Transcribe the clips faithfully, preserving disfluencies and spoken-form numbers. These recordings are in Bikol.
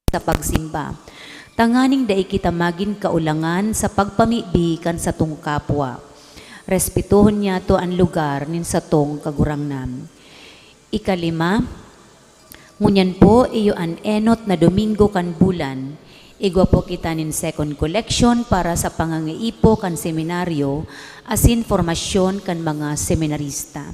sa pagsimba, tanganing dai kita magin kaulangan sa pagpamibi kan satong kapwa. Respetohon niyato an lugar nin satong Kagurangnan. Ikalima, ngunyan po iyo an enot na Domingo kan bulan. Igwa po kita nin second collection para sa pangangaipo kan seminaryo asin formasyon kan mga seminarista.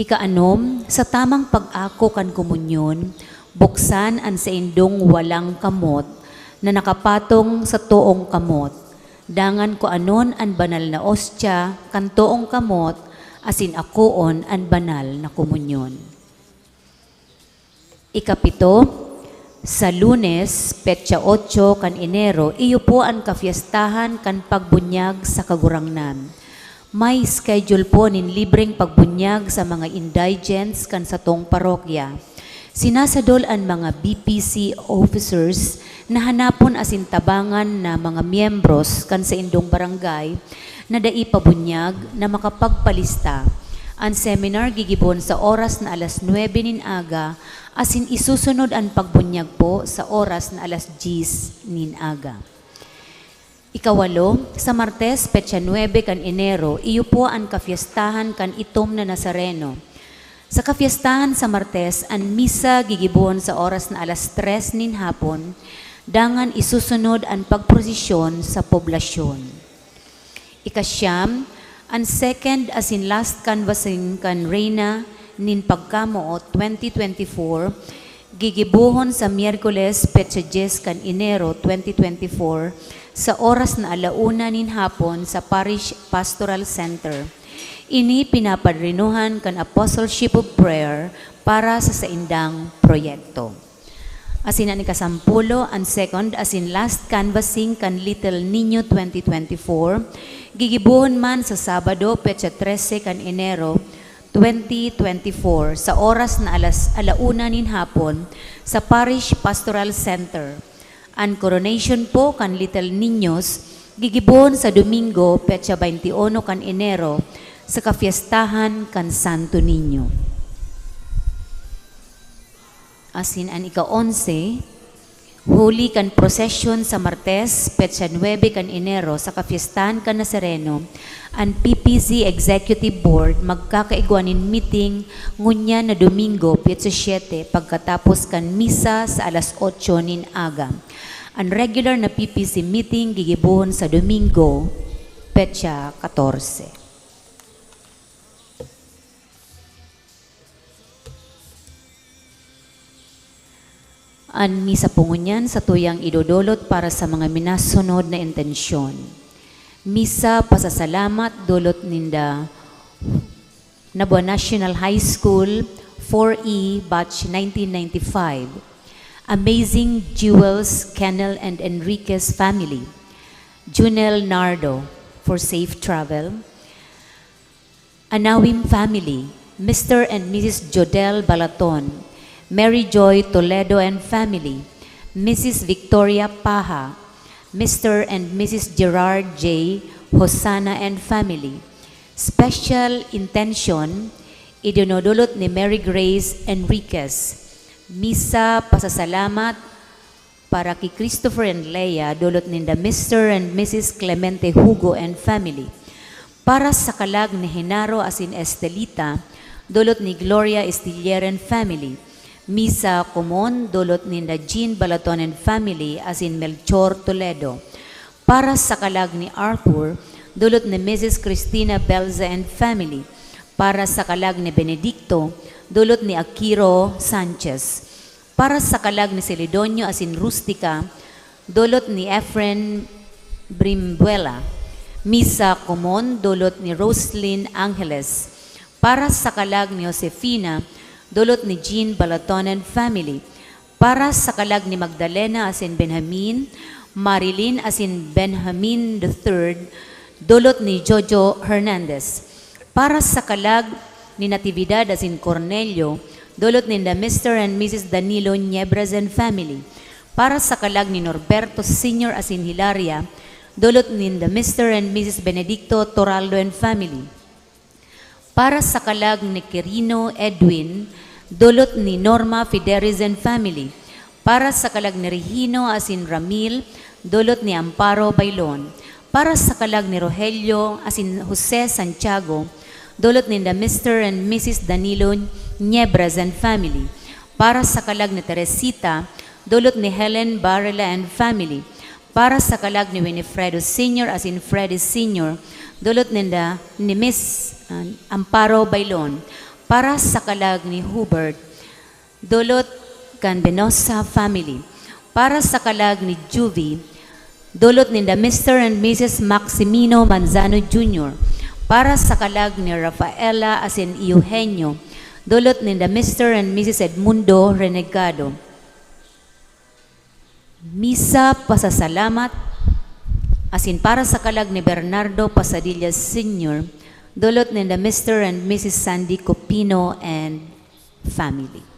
Ikaanom, sa tamang pag-ako kan komunyon, buksan an saindong walang kamot na nakapatong sa toong kamot, dangan kuanon an banal na ostya kan toong kamot asin akoon an banal na komunyon. Ikapito, sa Lunes, petsa otso kan Enero, iyo po an kafiestahan kan pagbunyag sa Kagurangnan. May schedule po nin libreng pagbunyag sa mga indigents kan satong parokya. Sinasadol an mga B P C officers na hanapon asin tabangan na mga miyembros kan saindong barangay na dai pa bunyag na makapagpalista. An seminar gigibon sa oras na alas nuebe nin aga asin isusunod an pagbunyag po sa oras na alas dyes nin aga. Ikawalo, sa Martes, petsa nuebe kan Enero, iyo po an kafiestahan kan itom na Nazareno. Sa kafiestahan sa Martes, an misa gigibon sa oras na alas tres nin hapon, dangan isusunod an pagprosesyon sa poblasyon. Ikasyam, an second asin last canvassing kan Reyna nin Pagkamoot twenty twenty-four, gigibohon sa Miyerkules, petsa dyes kan Enero twenty twenty-four, sa oras na ala una nin hapon sa Parish Pastoral Center. Ini pinapadrinuhan kan Apostleship of Prayer para sa saindang proyekto. Asin an ikasampulo, an second asin last canvassing kan Little Niño twenty twenty-four, gigibohon man sa Sabado, petsa trese kan Enero, twenty twenty-four, sa oras na alas ala una nin hapon, sa Parish Pastoral Center. An coronation po kan Little Niños gigibohon sa Domingo, petsa baynti uno kan Enero, sa kafiestahan kan Santo Niño. Asin an ika-onse, huli kan prosesyon sa Martes, petsa nuebe kan Enero, sa kafiestahan kan Nazareno, an P P C Executive Board magkakaigwa nin meeting ngunyan na Domingo, petsa siyete, pagkatapos kan misa sa alas otso nin aga. An regular na P P C meeting gigibohon sa Domingo, petsa katorse. An misa po ngunyan satuyang idodolot para sa mga minasunod na intensyon. Misa pasasalamat dulot ninda Nabua National High School, four E, batch nineteen ninety-five. Amazing Jewels, Kennel and Enriquez family. Junel Nardo, for safe travel. Anawim family, Mister and Missus Jodel Balaton, Mary Joy Toledo and family, Missus Victoria Paha, Mister and Missus Gerard J Hosana and family. Special intention, idinodolot ni Mary Grace Enriquez. Misa pasasalamat para ki Christopher and Leia, dulot ninda Mister and Missus Clemente Hugo and family. Para sa kalag ni Genaro asin Estelita, dulot ni Gloria Estiller and family. Misa komon, dulot ninda Jean Balaton and family asin Melchor Toledo. Para sa kalag ni Arthur, dulot ni Missus Christina Belza and family. Para sa kalag ni Benedicto, dulot ni Akiro Sanchez. Para sa kalag ni Celedonio asin Rustica, dulot ni Efren Brimbuela. Misa komon, dulot ni Roslyn Angeles. Para sa kalag ni Josefina, dulot ni Jean Balaton and family. Para sa kalag ni Magdalena asin Benjamin, Marilyn asin Benjamin the third, dulot ni Jojo Hernandez. Para sa kalag ni Natividad asin Cornelio, dulot ninda Mister and Missus Danilo Niebres and family. Para sa kalag ni Norberto Senior asin Hilaria, dulot ninda Mister and Missus Benedicto Toraldo and family. Para sa kalag ni Quirino Edwin, dulot ni Norma Fideris and family. Para sa kalag ni Regino asin Ramil, dulot ni Amparo Bailon. Para sa kalag ni Rogelio asin Jose Santiago, dulot ninda Mister and Missus Danilo Niebras and family. Para sa kalag ni Teresita, dulot ni Helen Barrela and family. Para sa kalag ni Winifredo Senior asin Freddy Senior, dulot ninda ni Miss, uh, Amparo Bailon. Para sa kalag ni Hubert, dulot kan Venosa family. Para sa kalag ni Juvie, dulot ninda Mister and Missus Maximino Manzano Junior. Para sa kalag ni Rafaela asin Eugenio, dulot ninda Mister and Missus Edmundo Renegado. Misa pasasalamat asin para sa kalag ni Bernardo Pasadilla Senior, dulot ninda Mister and Missus Sandy Copino and family.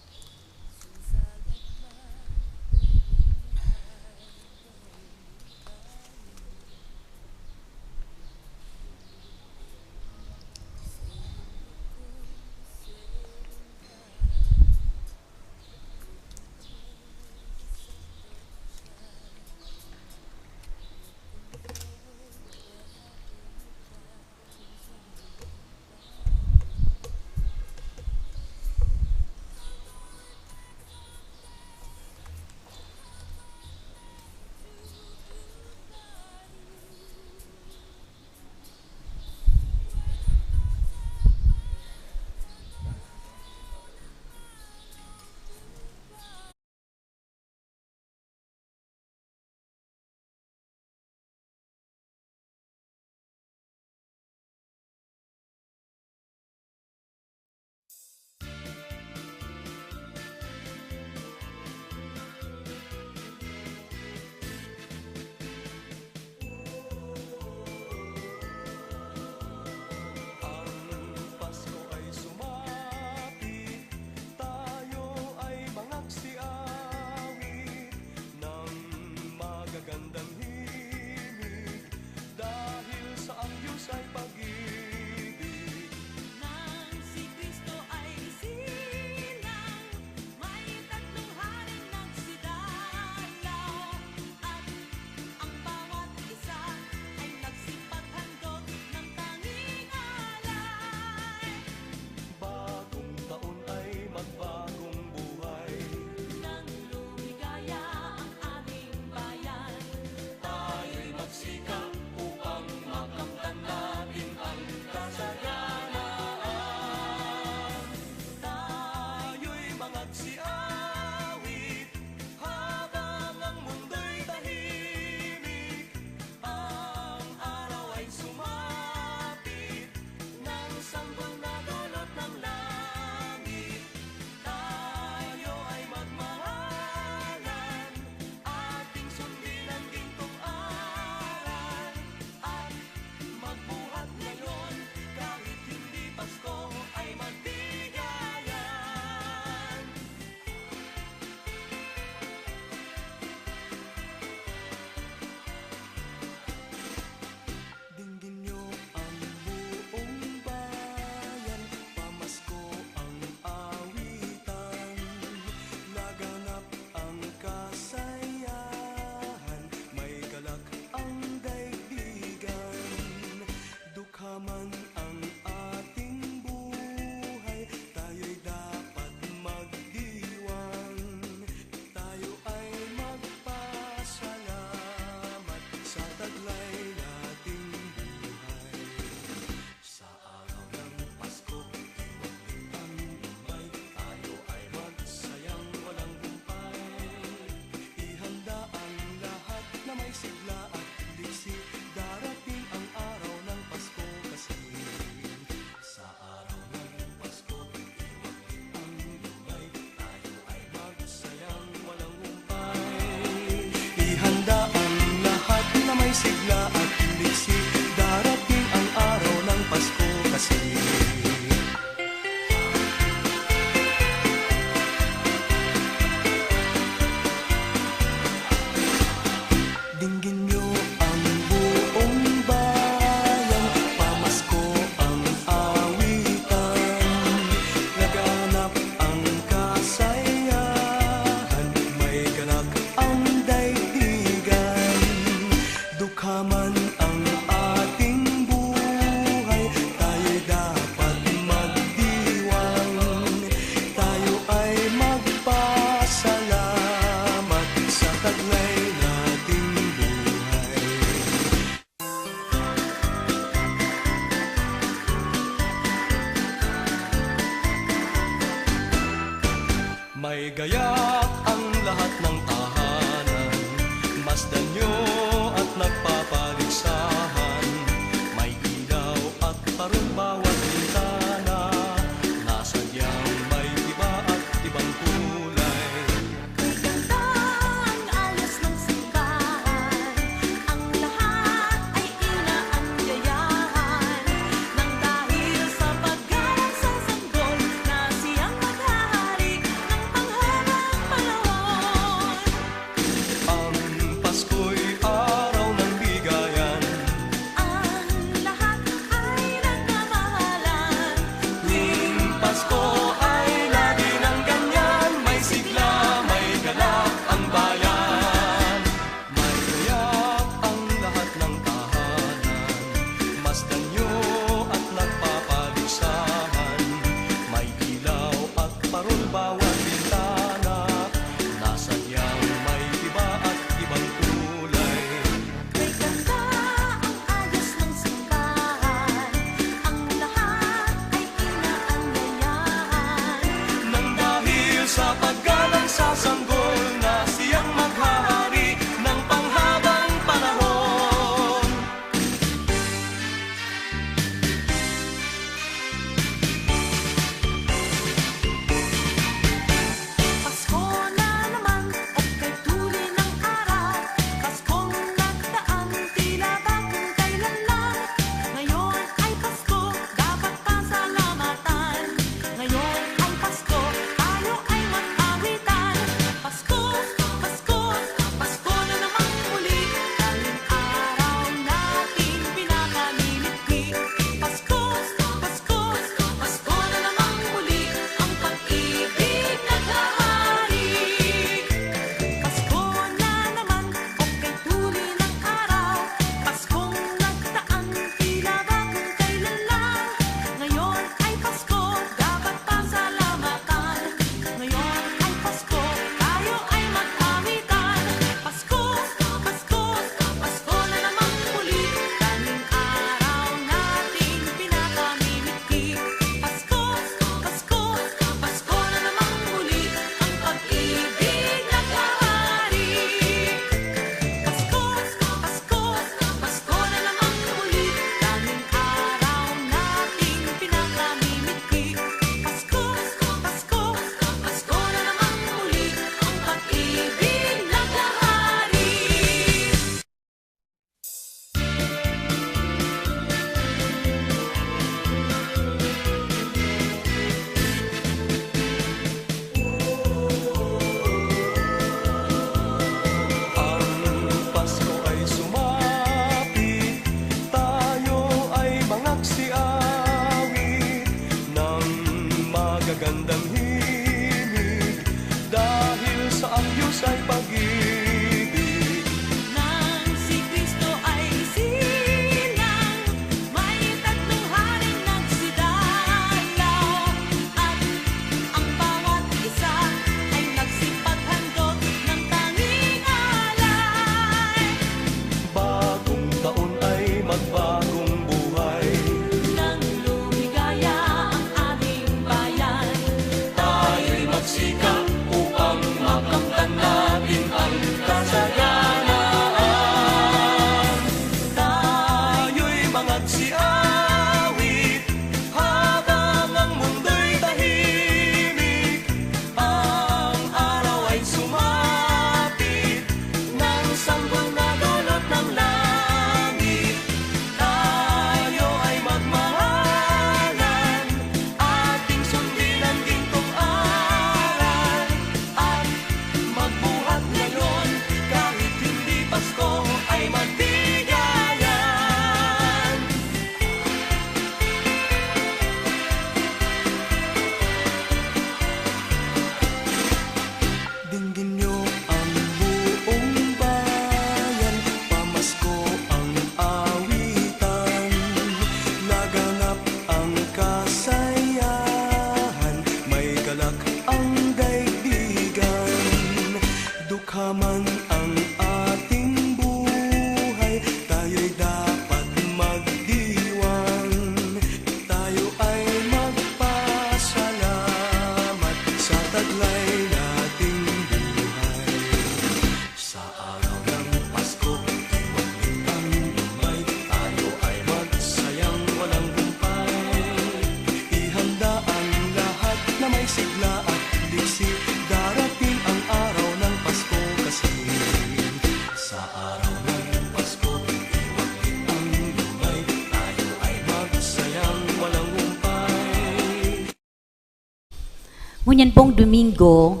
Ngunyan pong Domingo,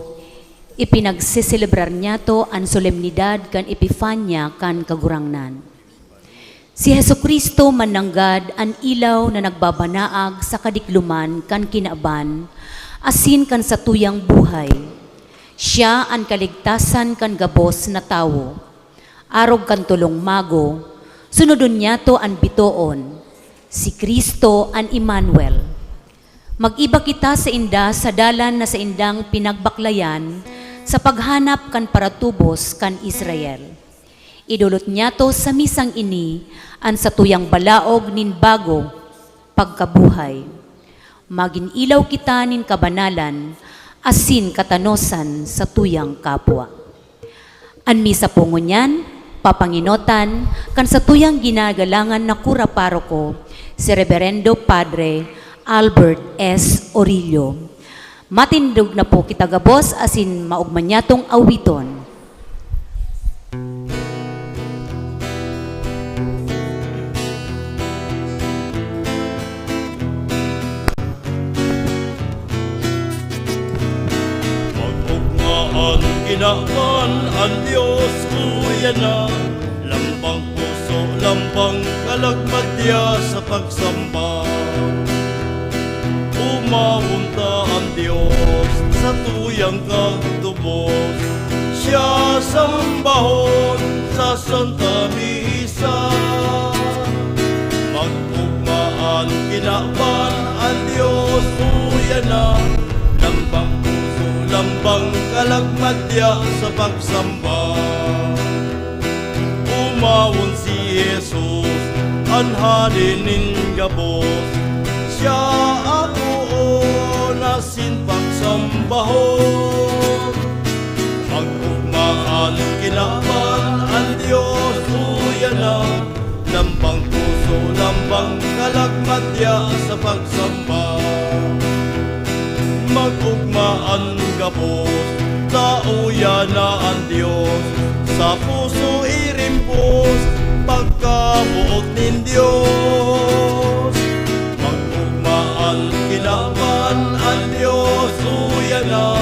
ipinagseselebrar niyato an solemnidad kan Epifania kan Kagurangnan. Si Jesu-Cristo mananggad an ilaw na nagbabanaag sa kadikloman kan kinaban asin kan satuyang buhay. Siya an kaligtasan kan gabos na tawo. Arog kan tolong mago, sunodon niyato an bitoon, si Cristo an Emmanuel. Mag-iba kita sainda sa dalan na saindang pinagbaklayan sa paghanap kan paratubos kan Israel. Idolot niyato sa misang ini an satuyang balaog nin bago pagkabuhay. Magin ilaw kita nin kabanalan asin katanosan sa tuyang kapwa. An misa po ngunyan, papangenotan kan satuyang ginagalangan na kura paroko, si Reberendo Padre Albert S. Orillo. Matindog na po kita gabos asin maogma niyatong awiton. Mag-ugma an kinaban, an Dios uya na, lambang puso, lambang kalag madya sa pagsamba. Umawon ta an Dios sa tuyang kag tubos, siya sambahon sa Santa Misa. Mag-ugma an kinaban, an Dios uya na, lambang puso, lambang kalag madya sa pagsamba. Umawon si Jesus, an Hade nin gabos, siya akoon asin pagsambahon. Mag-ugma an kinaban, an Dios uya na, lambang puso, lambang kalag madya sa pagsamba. Mag-ugma an gabos, ta uya na an Dios, sa puso irimpos, pagkaboot nin Dios. Mag-ugma an kinaban, an Dios uya na,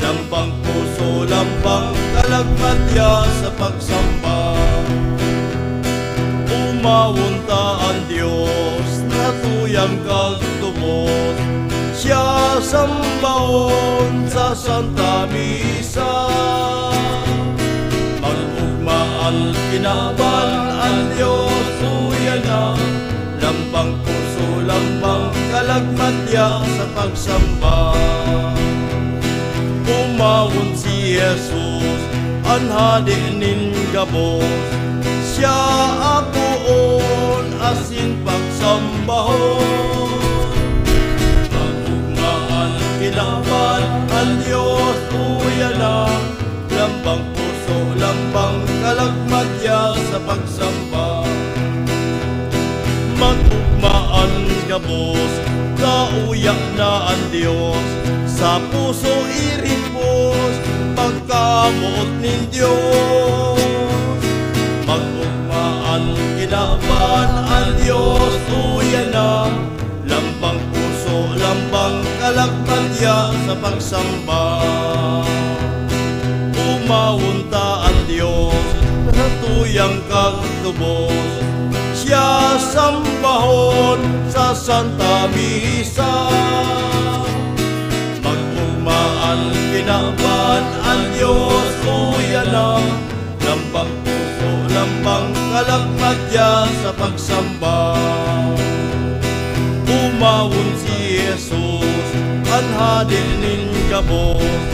lambang puso, lambang kalag madya sa pagsamba. Umawon ta an Dios na tuyang kag tubos, siya sambahon sa Santa Misa. Mag-ugma an kinaban, an Dios uya na, lambang puso, lambang kalag madya sa pagsamba. Umawon si Jesus, an Hade nin gabos, siya akoon asin pagsambahon. Mag-ugma an kinaban, an Dios uya na, lambang puso, lambang kalag madya sa pagsamba. Mag-ugma an gabos, ta uya na an Dios, sa puso irimpos, pagkamoot nin Dios. Mag-ugma an kinaban, an Dios uya na, lambang puso, lambang kalag madya sa pagsamba. Umawon ta an Dios na tuyang kag tubos, siya sambahon sa Santa Misa. Mag-ugma an kinaban, an Dios uya na, lambang puso, lambang kalag madya sa pagsamba. Umawon si Jesus, an Hade nin gabos,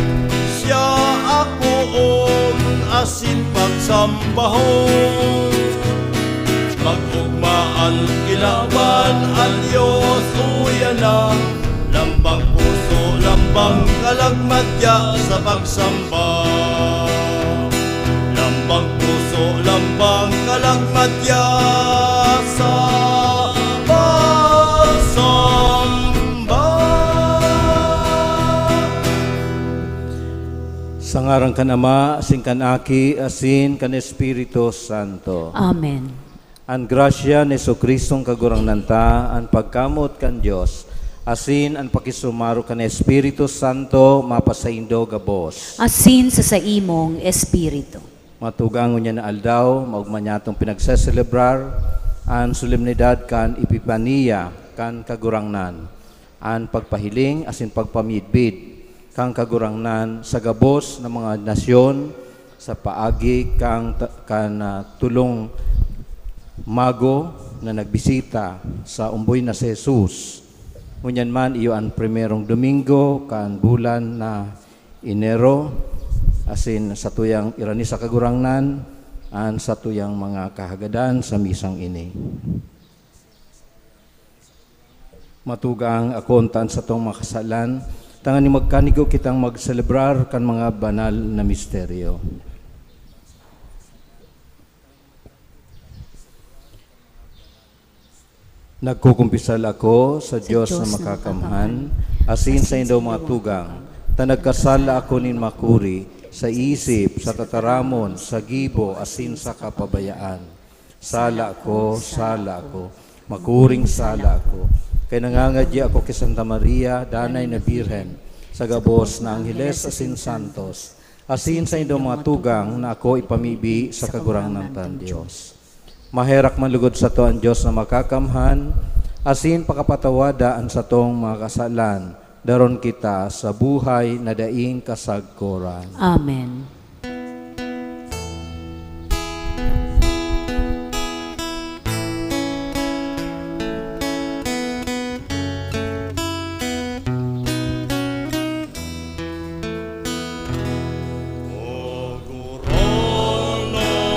siya akoon asin pagsambahon. Mag-ugma an kinaban, an Dios uya na, lambang puso, lambang kalag madya sa pagsamba. Lambang puso, lambang kalag madya sa pagsamba. Sa ngaran kan Ama, asin kan Aki, asin kan Espiritu Santo. Amen. An grasya ni Jesu-Cristong Kagurangnan ta, an pagkamoot kan Dios, asin an pakisumaro kan Espiritu Santo mapasaindo gabos. Asin sa saimong espiritu. Mga tugang, ngunyan na aldaw, maogma niyatong pinagseselebrar an solemnidad kan Epipania kan Kagurangnan, an pagpahiling asin pagpamidbid kan Kagurangnan sa gabos na mga nasyon sa paagi kan, kan, ah, tolong mago na nagbisita sa omboy na si Jesus. Ngunyan man, iyo an primerong Domingo kan bulan na Enero, asin satuyang irani sa Kagurangnan an satuyang mga kahagadan sa misang ini. Matugang akon ta an satong mga kasalan, tanganing magkanigo kitang magselebrar kan mga banal na misteryo. Nagkukumpisal ako sa Sa Diyos na Diyos na makakamhan, makakamhan, asin asin saindo sa mga inyo tugang, ta nagkasala ako nin makuri sa isip, sa tataramon, sa gibo, asin sa kapabayaan. Sala ako, sala ako, makuring sala ako. Kaya nangangadya ako kay Santa Maria, Danay na Birhen, sa gabos na angheles asin santos, asin saindong mga tugang na ako ipamibi sa Kagurangnan tang Dios. Maherak man lugod sato an Dios na makakamhan, asin pakapatawada an satong mga kasalan, daron kita sa buhay na daing kasagkoran. Amen. Kagurangnan,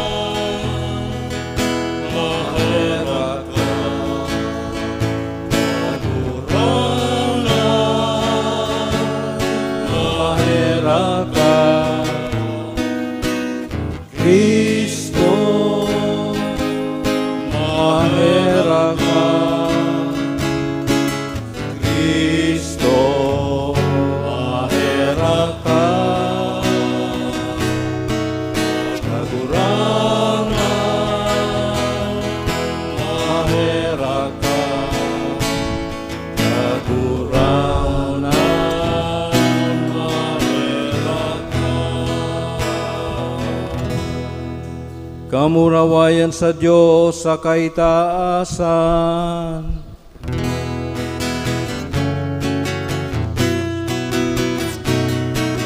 maherak ka. Kagurangnan, maherak ka. Cristo, maherak ka. Cristo, maherak ka. Kagurangnan, maherak ka. Kagurangnan, maherak ka. Kamurawayan sa Dios sa kaitaasan.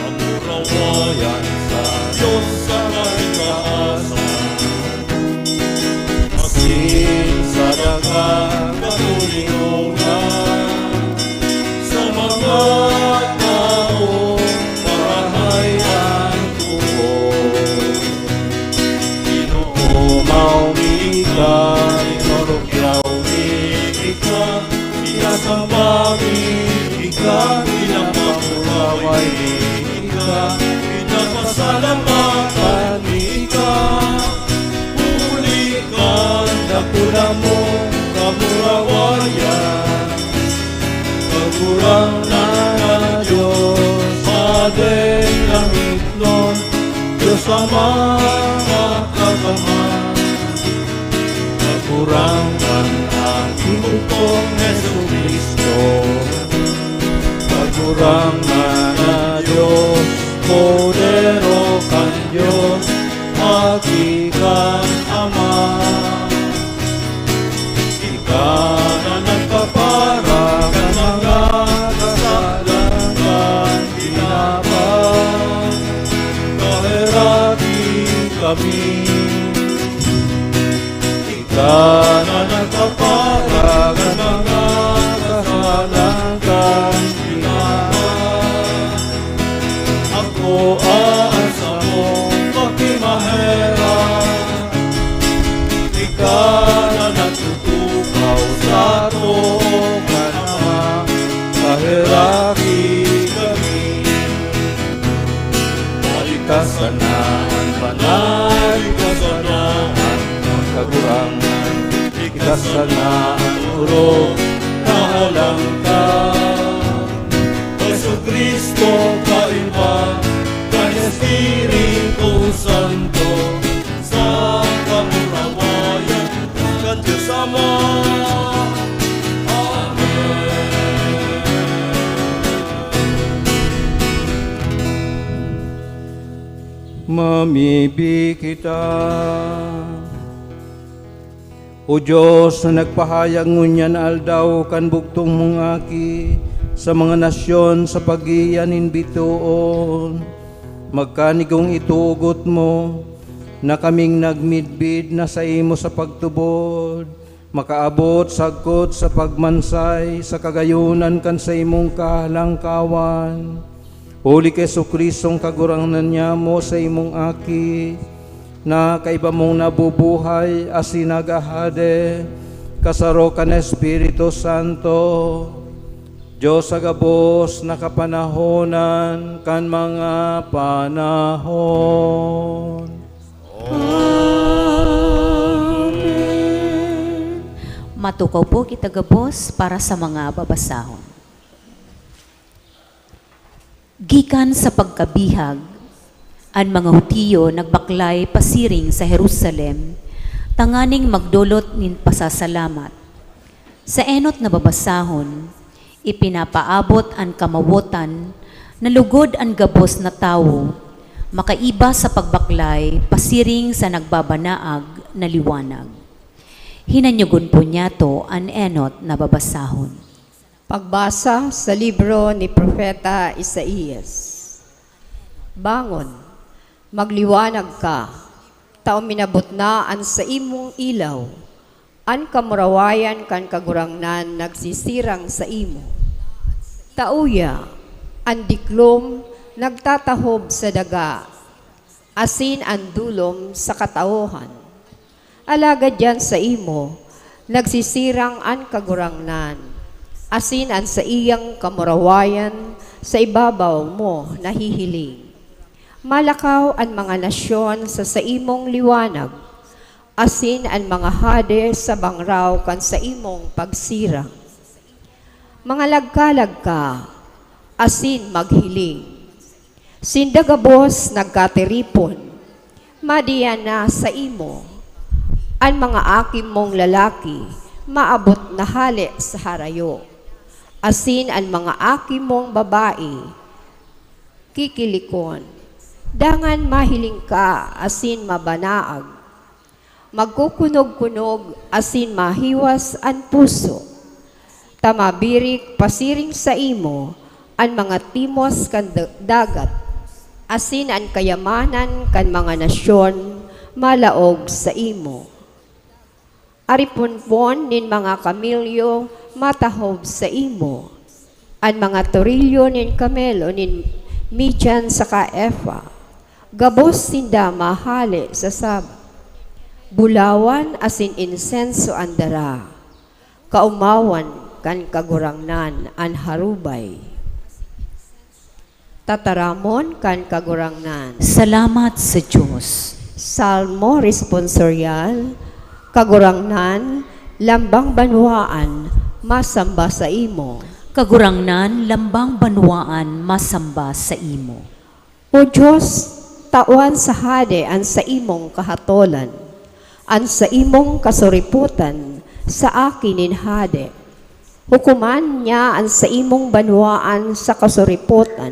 Kamurawayan sa Dios sa kaitaasan, asin sa dagang katoninongan, sa mga taong marahay an puot. Ginoo, maumi ika, inorog yaw mi ika, pinasamba mi ika, pinapamuraway mi ika, pinapasalamatan mi ika. Huli kan dakula mong kamurawayan, Kagurangnan na Dios, Hadeng langitnon, Dios Ama, Makakamhan. Kagurangnan na Ginoo kong Jesu-Cristo, Kagurangnan na Dios, Kordero kan Dios, Aki kan Ama. Ika na nagpapara kan mga kasalan kan Tinapay, kaheraki kami. Ika na nagpapara kan mga kasalan kan Tinapay, akoa an samong pakimaherak. Ika na nagtutukaw sato kan Ama, kaheraki kami. Maligtas sana an banal, ligtas sana an Kagurangnan, ligtas sana an orog na halangkaw. Jesu-Cristo, kaiba kan Espiritu Santo, sa kamurawayan kan Dios Ama. Amen. Mibi kita. O Dios, na nagpahayag ngunyan aldaw kan bugtong mong Aki sa mga nasyon sa pag-iiya nin bitoon, magkanigong itugot mo na kaming nagmidbid na saimo sa pagtubod, makaabot sagkod sa pagmansay sa kagayonan kan saimong kahalangkawan. Huli ki Jesu-Cristong Kagurangnan niamo, saimong Aki, na kaiba mong nabubuhay asin naghahade, kasaro kan Espiritu Santo, Dios sa gabos na kapanahonan kan mga panahon. Amen. Matukaw po kita gabos para sa mga babasahon. Gikan sa pagkabihag, an mga Judio nagbaklay pasiring sa Jerusalem tanganing magdolot nin pasasalamat. Sa enot na babasahon, ipinapaabot an kamawotan na lugod an gabos na tawo makaiba sa pagbaklay pasiring sa nagbabanaag na liwanag. Hinanyogon po niyato an enot na babasahon. Pagbasa sa libro ni Propeta Isaias. Bangon, magliwanag ka, ta uminabot na an saimong ilaw, an kamurawayan kan Kagurangnan nagsisirang saimo. Ta uya, an diklom nagtatahob sa daga, asin an dulom sa katawohan. Alagad diyan saimo, nagsisirang an Kagurangnan, asin an saiyang kamurawayan sa ibabaw mo nahihiling. Malakaw an mga nasyon sa saimong liwanag, asin an mga hade sa bangraw kan saimong pagsirang. Mangalagkalag ka, asin maghiling. Sinda gabos nagkatiripon, madiyan na saimo. An mga aki mong lalaki maabot na hale sa harayo, asin an mga aki mong babae kikilikon. Dangan mahiling ka asin mabanaag. Magkukunog-kunog asin mahiwas an puso, ta mabirik pasiring saimo an mga timos kan da-, dagat, asin an kayamanan kan mga nasyon malaog saimo. Ariponpon nin mga kamelyo matahob saimo, an mga torilyo nin kamelo nin Midian saka Efa, gabos sinda mahale sa Saba. Bulawan asin insenso an dara, kaomawan kan Kagurangnan an harubay. Tataramon kan Kagurangnan. Salamat sa Dios. Salmo Responsorial. Kagurangnan, lambang banwaan, masamba saimo. Kagurangnan, lambang banwaan, masamba saimo. O Dios, tawan sa hade an saimong kahatolan, an saimong kasuripotan sa aki nin hade. Hukoman niya an saimong banwaan sa kasuripotan,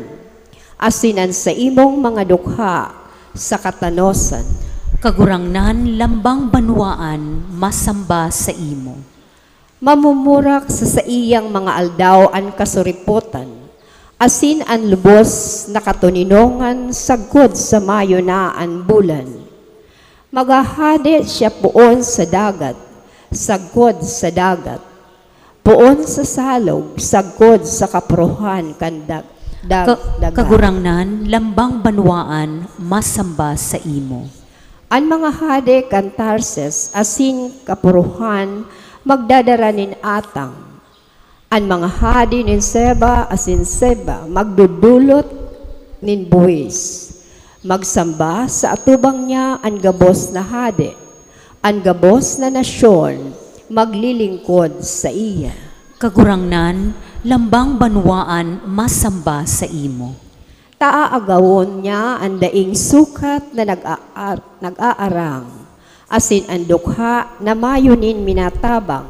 asin an saimong mga dukha sa katanosan. Kagurangnan, lambang banwaan, masamba saimo. Mamumurak sa saiyang mga aldaw an kasuripotan, asin an lubos na katoninongan sagkod sa mayo na an bulan. Maghahade siya poon sa dagat, sagkod sa dagat, poon sa salog, sagkod sa kapuruhan kan dag-, dag-, Ka-, dagat. Kagurangnan, lambang banwaan, masamba saimo. An mga hade kan Tarsis asin kapuruhan magdadara nin atang. An mga hade nin Seba asin Seba magdodolot nin buhis. Magsamba sa atubang niya an gabos na hade. An gabos na nasyon maglilingkod saiya. Kagurangnan, lambang banwaan masamba saimo. Ta aagawon niya an daing sukat na nag-aar-, nag-aarang, asin an dukha na mayo nin minatabang.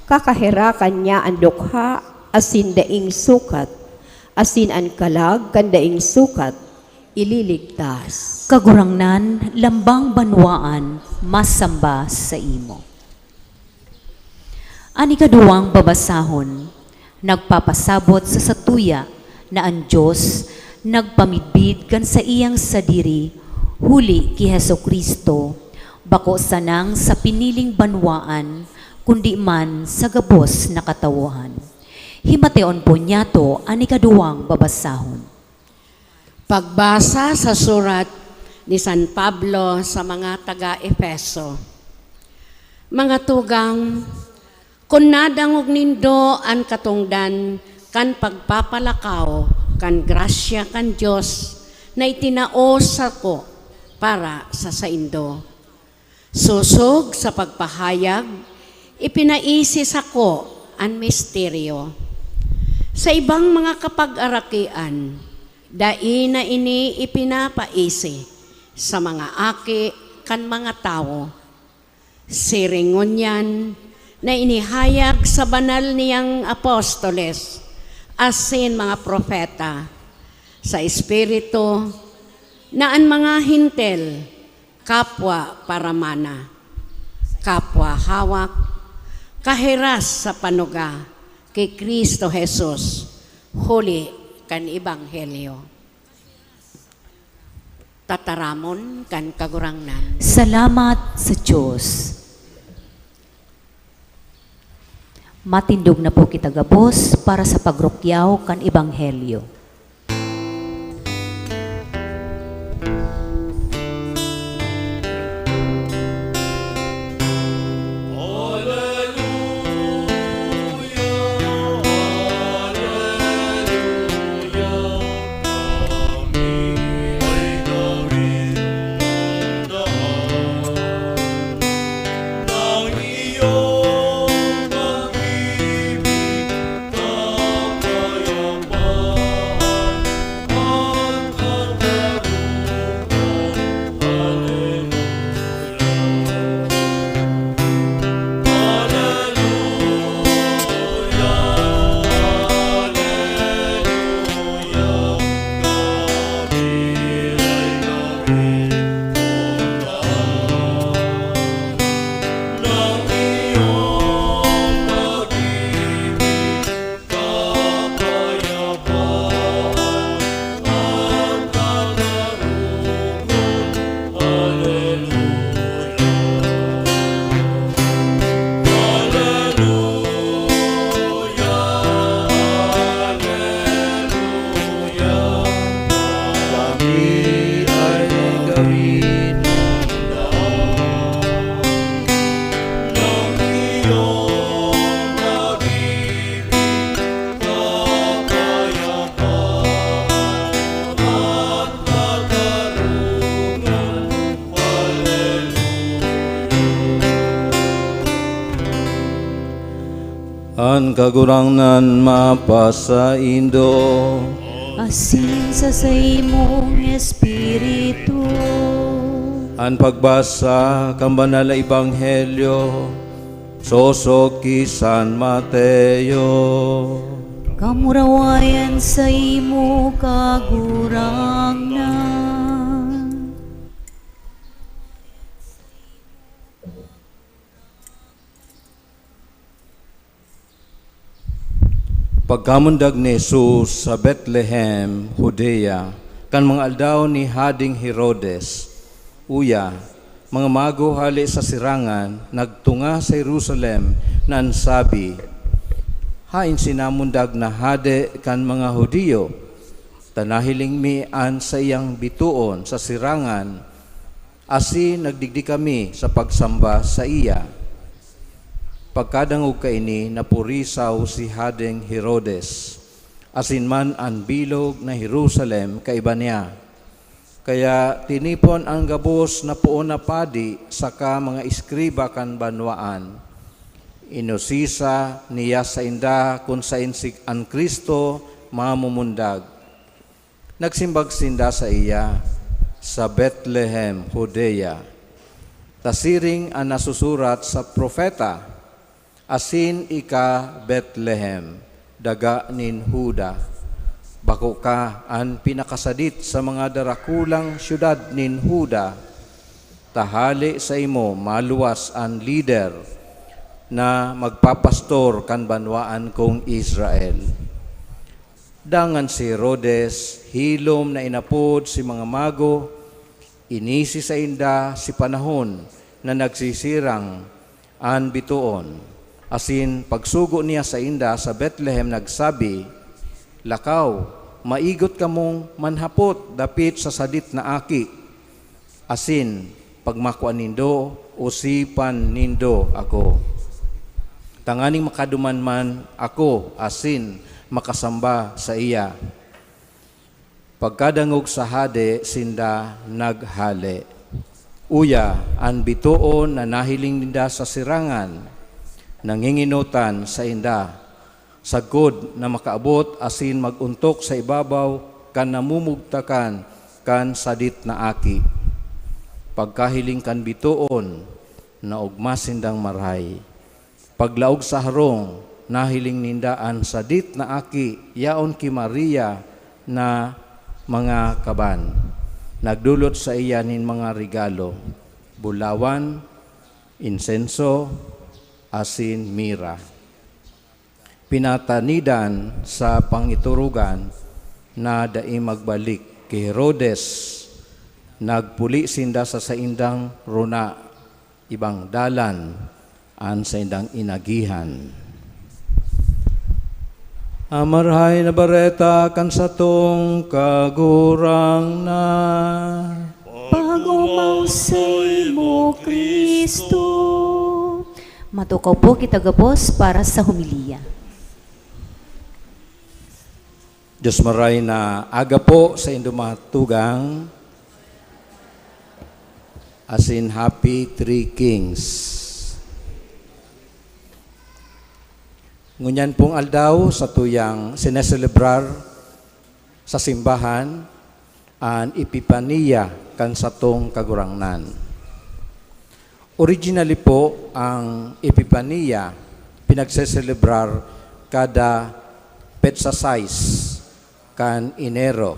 Kakaherakan niya an dukha asin daing sukat, asin an kalag kan daing sukat. ililigtas. Kagurangnan, lambang banwaan, masamba saimo. An ikaduwang babasahon, nagpapasabot sa satuya na an Dios nagpamidbid kan saiyang sadiri huli ki Jesu-Cristo, bako sanang sa piniling banwaan, kundi man sa gabos na katawohan. Himateon po niyato an ikaduwang babasahon. Pagbasa sa surat ni San Pablo sa mga taga-Efeso. Mga tugang, kun nadangog nindo an katongdan kan pagpapalakaw kan grasya kan Dios na itinao sako para sa saindo, sosog sa pagpahayag, ipinaisi sako an misteryo. Sa ibang mga kapagarakian, dai na ini ipinapaisi sa mga aki kan mga tawo. Siring ngunyan na inihayag sa banal niyang apostoles asin mga propeta sa Espiritu, na an mga Hentil kapwa paramana, kapwa hawak, kahiras sa panuga ki Cristo Jesus, huli kan ebanghelyo. Tataramon kan Kagurangnan. Salamat sa Dios. Matindog na po kita gabos para sa pagrukyaw kan ebanghelyo. An Kagurangnan mapasaindo. Asin sa saimong espiritu. An pagbasa kan Banal na Ebanghelyo sosog ki San Mateo. Kamurawayan saimo, Kagurangnan. Pagkamundag ni Jesus sa Betlehem, Judea, kan mga aldaw ni Hading Herodes, uya, mga mago hale sa sirangan nagtunga sa Jerusalem na an sabi, "Haen si namundag na hade kan mga Judio? Ta nahiling mi an saiyang bitoon sa sirangan, asin nagdigdi kami sa pagsamba saiya." Pagkadangog kaini, napurisaw si Hadeng Herodes, asin man an bilog na Jerusalem kaiba niya. Kaya tinipon an gabos na poon na padi saka mga eskriba kan banwaan. Inusisa niya sainda kun saen si, an Cristo mamumundag. Nagsimbag sinda saiya, "Sa Betlehem, Judea, ta siring an nasusurat sa propeta, 'Asin ika, Betlehem, daga nin Juda, Bako ka an pinakasadit sa mga darakulang syudad nin Juda, ta hale saimo maluwas an lider na magpapastor kan banwaan kong Israel. Dangan si Herodes, hilom na inapod si mga mago, inisi sainda si panahon na nagsisirang an bitoon, asin pagsugo niya sainda sa Betlehem, nagsabi, "Lakaw, maigot kamong manhapot dapit sa sadit na aki, asin pagmakua nindo, osipan nindo ako, tanganing makaduman man ako asin makasamba saiya." Pagkadangog sa hade, sinda naghale. Uya, an bitoon na nahiling ninda sa sirangan, nanginginotan sainda, sagkod na makaabot asin mag-ontok sa ibabaw kan namumugtakan kan sadit na aki. Pagkahiling kan bitoon, naogma sindang marahay. Paglaog sa harong, nahiling ninda an sadit na aki yaon ki Maria na mga kaban. Nagdolot saiya nin mga regalo, bulawan, insenso, asin mira. Pinatanidan sa pangiturugan na dai magbalik ki Herodes, nagpuli sinda sa saindang rona, ibang dalan an saindang inagihan. An Marahay na Bareta kan satong Kagurangnan. Pag-omaw saimo, Cristo. Matukaw po kita gabos para sa homilya. Diyos maray na aga po sa indo mga tugang, asin Happy Three Kings. Ngunyan pong aldaw, satuyang sineselebrar sa simbahan an Epipania kan satong Kagurangnan. Originally po, ang Epipania pinagseselebrar kada petsa sais kan Enero.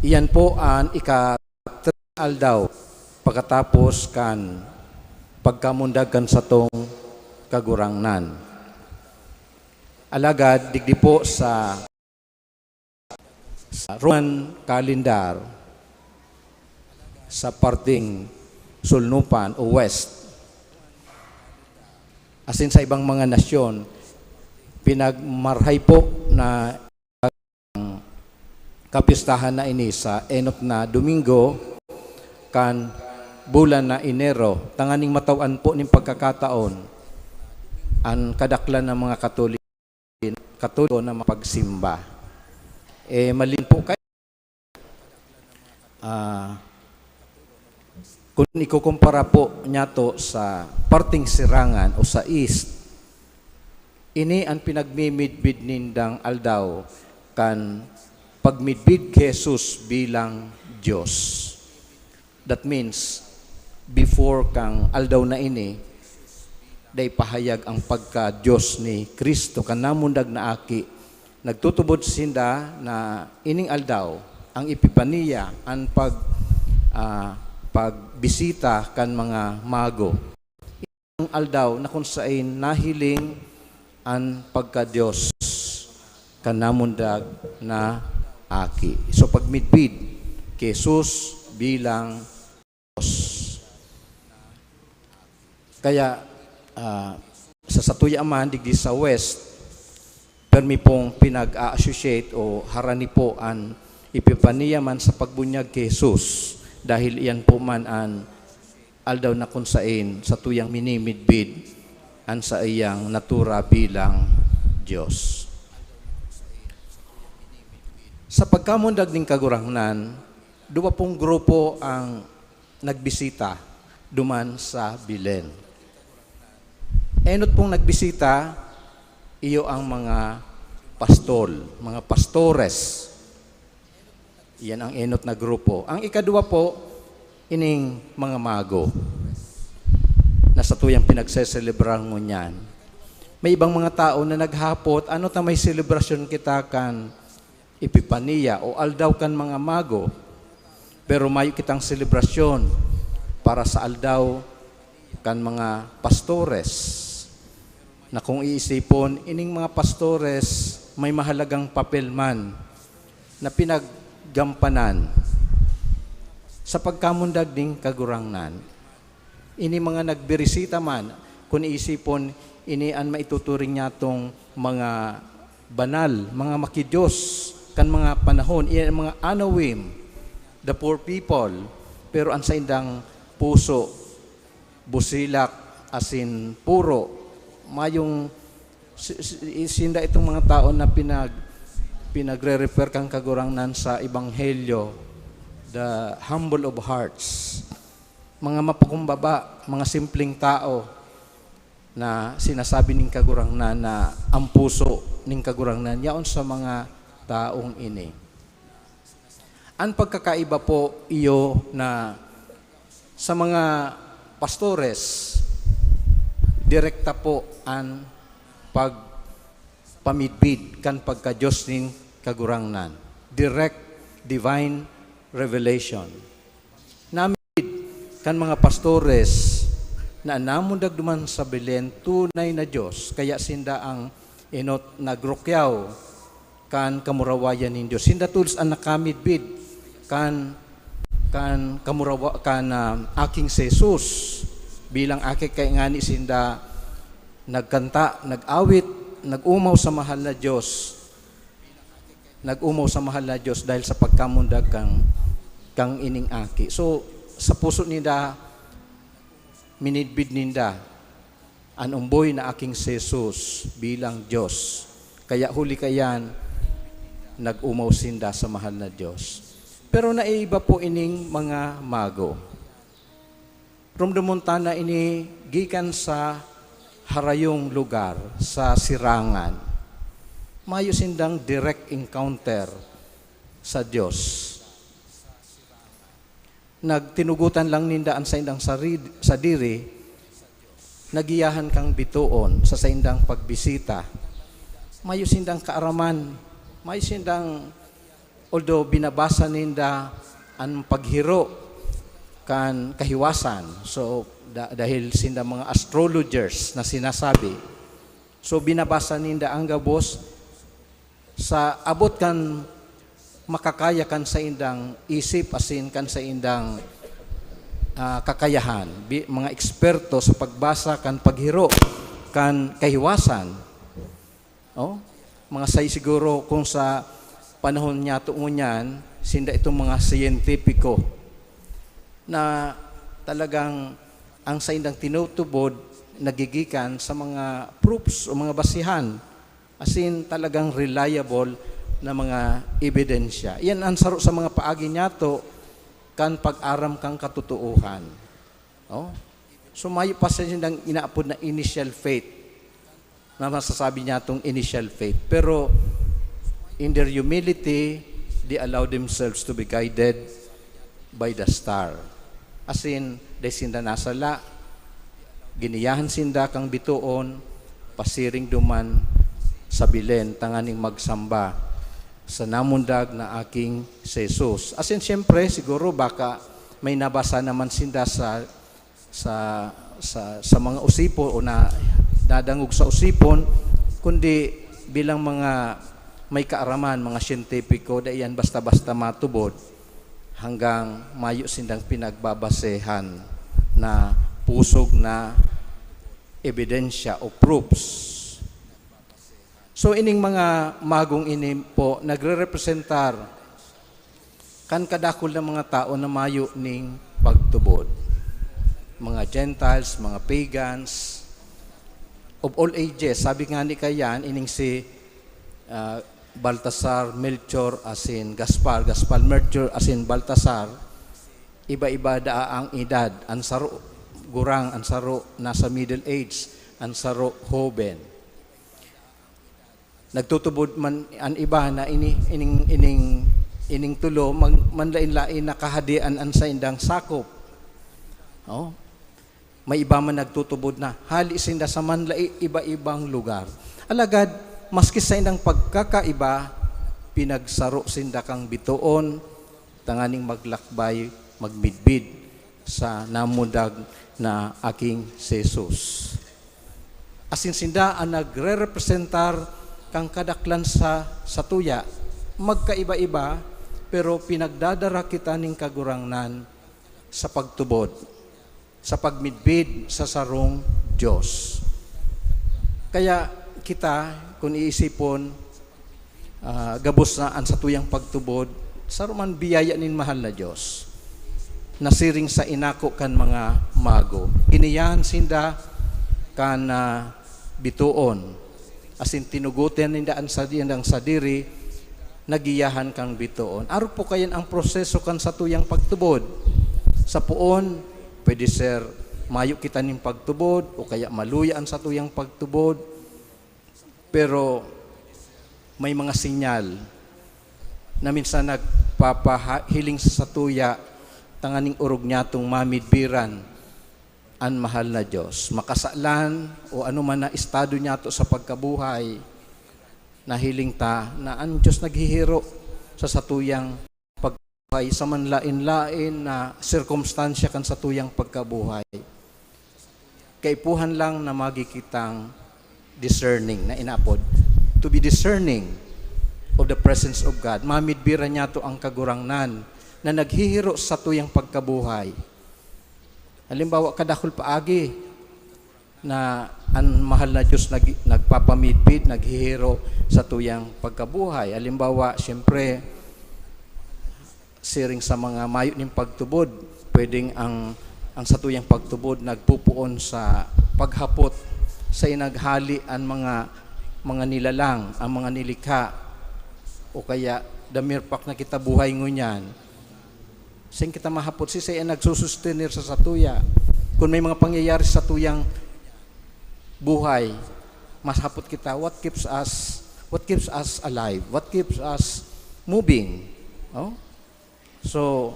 Iyan po an ika-, aldaw pakatapos kan pagkamundag kan satong Kagurangnan. Alagad digdi po sa, sa Roman calendar, sa parteng sulnupan o west, asin sa ibang mga nasyon, pinagmarhay po na kapistahan na ini sa enot na Domingo kan bulan na Enero, tanganing matawan po nin pagkakataon an kadaklan ng mga Katoliko, Katoliko na mapagsimba. Eh, malin po kayo, ah, kung ikukumpara po niyato sa parteng sirangan o sa east, ini an pinagmimidbid nindang aldaw kan pagmidbid ki Jesus bilang Dios. That means, before kang aldaw na ini, dai pahayag ang pagka-Dios ni Cristo, kan namundag na aki. Nagtutubod sinda na ining aldaw, ang Epipania, an pag-, ah, pagbisita kan mga mago. Ang aldaw na kung sain nahiling an pagka-Dios kan namundag na aki. So, pagmidbid ki Jesus bilang Dios. Kaya, ah, sa satuya man, digdi sa West, permi pong pinag-a-associate o harani po an Epipania man sa pagbunyag ki Jesus, dahil iyan po man an aldaw na kun sain satuyang minimidbid an saiyang natura bilang Dios. Sa pagkamundag nin Kagurangnan, duwa pong grupo ang nagbisita duman sa Belen. Enot pong nagbisita, iyo ang mga pastol, mga pastores. Iyan ang enot na grupo. Ang ikaduwa po, ining mga mago na satuyang pinagseselebrar ngunyan. May ibang mga tao na naghapot, "Ano ta may selebrasyon kita kan Epipania o Aldaw kan mga Mago, pero mayo kitang selebrasyon para sa Aldaw kan mga Pastores, na kung iisipon, ining mga pastores may mahalagang papel man na pinaggampanan sa pagkamundag nin Kagurangnan. Ini mga nagbirisita man, kun iisipon, ini an maituturing nyatong mga banal, mga makidiyos kan mga panahon, iyan an mga anawim, the poor people, pero an saindang puso, busilak, asin puro, mayong si, si, sinda itong mga tao na pinag, pinagre-refer kan Kagurangnan sa Ebanghelyo, the humble of hearts. Mga mapakumbaba, mga simpleng tao na sinasabi nin Kagurangnan na ang puso nin Kagurangnan yaon sa mga taong ini. An pagkakaiba po iyo na sa mga pastores, direkta po an pagpamidbid kan pagka-Dios nin Kagurangnan. Direct divine revelation. Namid kan mga pastores na an namundag duman sa Belen, tunay na Dios, kaya sinda ang enot nagrukyaw kan kamurawayan nin Dios. Sinda tolos an nakamidbid kan, kan kamurawa-, kan, ah, Aking si Jesus bilang aki, kaya ngani sinda nagkanta, nag-awit, nag-omaw sa mahal na Dios. Nag-omaw sa mahal na Dios dahil sa pagkamundag kang, kang ining aki. So, sa puso ninda, minidbid ninda an omboy na Aking si Jesus bilang Dios. Kaya huli kayan, nag-omaw sinda sa mahal na Dios. Pero naiiba po ining mga mago. Rumdomon ta na ini gikan sa harayong lugar, sa sirangan. Mayo sindang direct encounter sa Dios. Nagtinugotan lang ninda an saindang sarid-, sadiri, nagiyahan kang bitoon sa saindang pagbisita. Mayo sindang kaaraman, mayo sindang, although binabasa ninda an paghiro kan kahiwasan, so, da-, dahil sinda mga astrologers na sinasabi, so, binabasa ninda ang gabos sa abot kan makakaya kan saindang isip asin kan saindang, ah, kakayahan. Bi-, mga eksperto sa pagbasa kan paghiro kan kahiwasan. Oh, mga say siguro kung sa panahon niyato ngunyan, sinda itong mga siyentipiko na talagang ang saindang tinutubod nagigikan sa mga proofs o mga basihan, asin talagang reliable na mga ebidensya. Iyan ang saro sa mga paagi niyato kan pag-aram kan katotoohan. Oh? So, mayo pa sindang inaapod na initial faith, na masasabi niyatong initial faith. Pero, in their humility, they allow themselves to be guided by the star. Asin, dai sinda nasala, giniyahan sinda kang bitoon, pasiring duman sa Belen, tanganing magsamba sa namundag na Aking si Jesus. Asin, siyempre, siguro baka may nabasa naman sinda sa, sa, sa, sa mga usipon o na, nadangog sa usipon, kundi bilang mga may kaaraman, mga siyentipiko, dai yan basta-basta matubod hanggang mayo sindang pinagbabasehan na pusog na ebidensya o proofs. So, ining mga magong ini po nagrerepresentar kan kadakul na mga tao na mayo ning pagtubod. Mga Gentiles, mga pagans, of all ages. Sabi nga ni kayan, ining si, ah, Baltasar, Melchor, asin Gaspar, Gaspar, Melchor, asin Baltasar, iba-iba daa ang edad. An saro, gurang, an saro, nasa middle age, an saro, hoben. Nagtutubod man an iba na ini, ining, ining, ining tulo, mag-, manlain-lain na kahadian an saindang sakop. Oh? May iba man nagtutubod na hali sinda sa manlai iba-ibang lugar. Alagad, maski saindang pagkakaiba, Pinagsaro sinda kang bitoon tanganing maglakbay, magmidbid sa namundag na aking si Jesus. Asin sinda an nagrerepresentar kan kadaklan sa satuya. Magkaiba-iba, pero pinagdadara kita nin Kagurangnan sa pagtubod, sa pagmidbid sa sarong Dios. Kaya kita, kun iisipon, ah, gabos na an satuyang pagtubod, saro man biyaya nin mahal na Dios, nasiring sa inako kan mga mago. Giniyahan sinda kan, ah, bitoon, asin tinugotan ninda an sadiyang sadiri, nagiyahan kan bitoon. Arog po kayan ang proseso kan satuyang pagtubod. Sa poon, pwede ser mayo kita nin pagtubod o kaya maluya an satuyang pagtubod. Pero may mga sinyal na minsan nagpapahiling sa satuya tanganing orog nyatong mamidbiran an mahal na Dios. Makasalan o ano man na estado nyato sa pagkabuhay, nahiling ta na an Dios naghihiro sa satuyang pagkabuhay sa manlaen-laen na sirkumstansya kan satuyang pagkabuhay. Kaipuhan lang na magi kitang discerning, na inapod, to be discerning of the presence of God. Mamidbiran nyato ang Kagurangnan na naghihiro sa satuyang pagkabuhay. Halimbawa, kadakul paagi na an mahal na Dios nag-, nagpapamidbid, naghihiro sa satuyang pagkabuhay. Halimbawa, siyempre, siring sa mga mayo nin pagtubod, pwedeng ang, ang satuyang pagtubod nagpupoon sa paghapot sa inaghali an mga, mga nilalang, ang mga nilikha, o kaya the mere fact na kita buhay ngunyan. Sain kita mahapot, siisay an nagsusustener sa satuya? Kung may mga pangyayari sa satuyang buhay, mas hapot kita, what keeps us, what keeps us alive? What keeps us moving? Oh? So,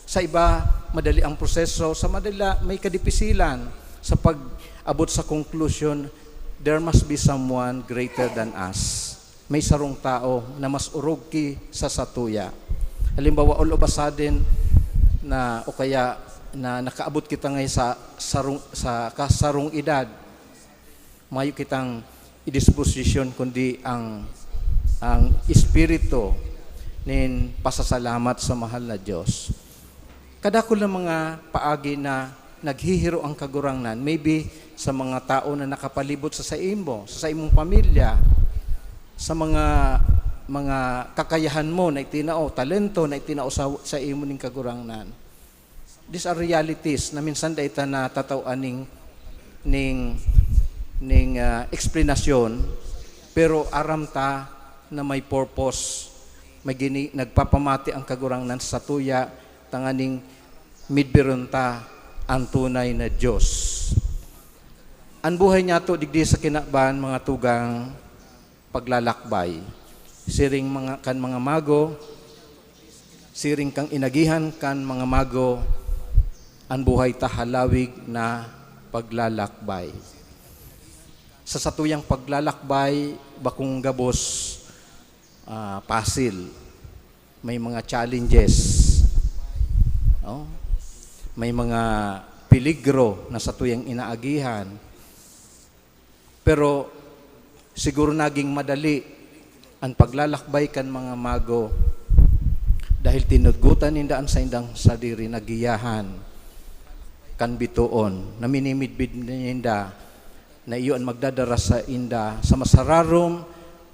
sa iba, madali ang proseso. Sa madala, may kadipisilan sa pag-abot sa conclusion, there must be someone greater than us. May sarong tao na mas orog ki sa satuya. Halimbawa, all of a sudden, na, o kaya na nakaabot kita ngay sa sarong, sa kasarong edad, mayo kitang idisposisyon kundi ang, ang espiritu nin pasasalamat sa mahal na Dios. Kadakul na mga paagi na naghihiro ang Kagurangnan, maybe sa mga tao na nakapalibot sa saimo, sa saimong pamilya, sa mga, mga kakayahan mo na itinao, talento na itinao sa, sa imo ning Kagurangnan. These are realities na minsan dai ta natatao-an ning, ning, ning, ah, eksplanasyon, pero aram ta na may purpose, may gini-, nagpapamati ang Kagurangnan sa satuya, tanganing midbiron ta an tunay na Dios. An buhay nyato digdi sa kinaban, mga tugang, paglalakbay. Siring mga, kan mga mago, siring kan inagihan kan mga mago, an buhay ta halawig na paglalakbay. Sa satuyang paglalakbay, bakong gabos, ah, pasil. May mga challenges. Oh? May mga peligro na satuyang inaagihan. Pero siguro naging madali an paglalakbay kan mga mago dahil tinugotan ninda an saindang sadiri na giyahan kan bitoon na minimidbid ninda na iyo an magdadara sainda sa masararom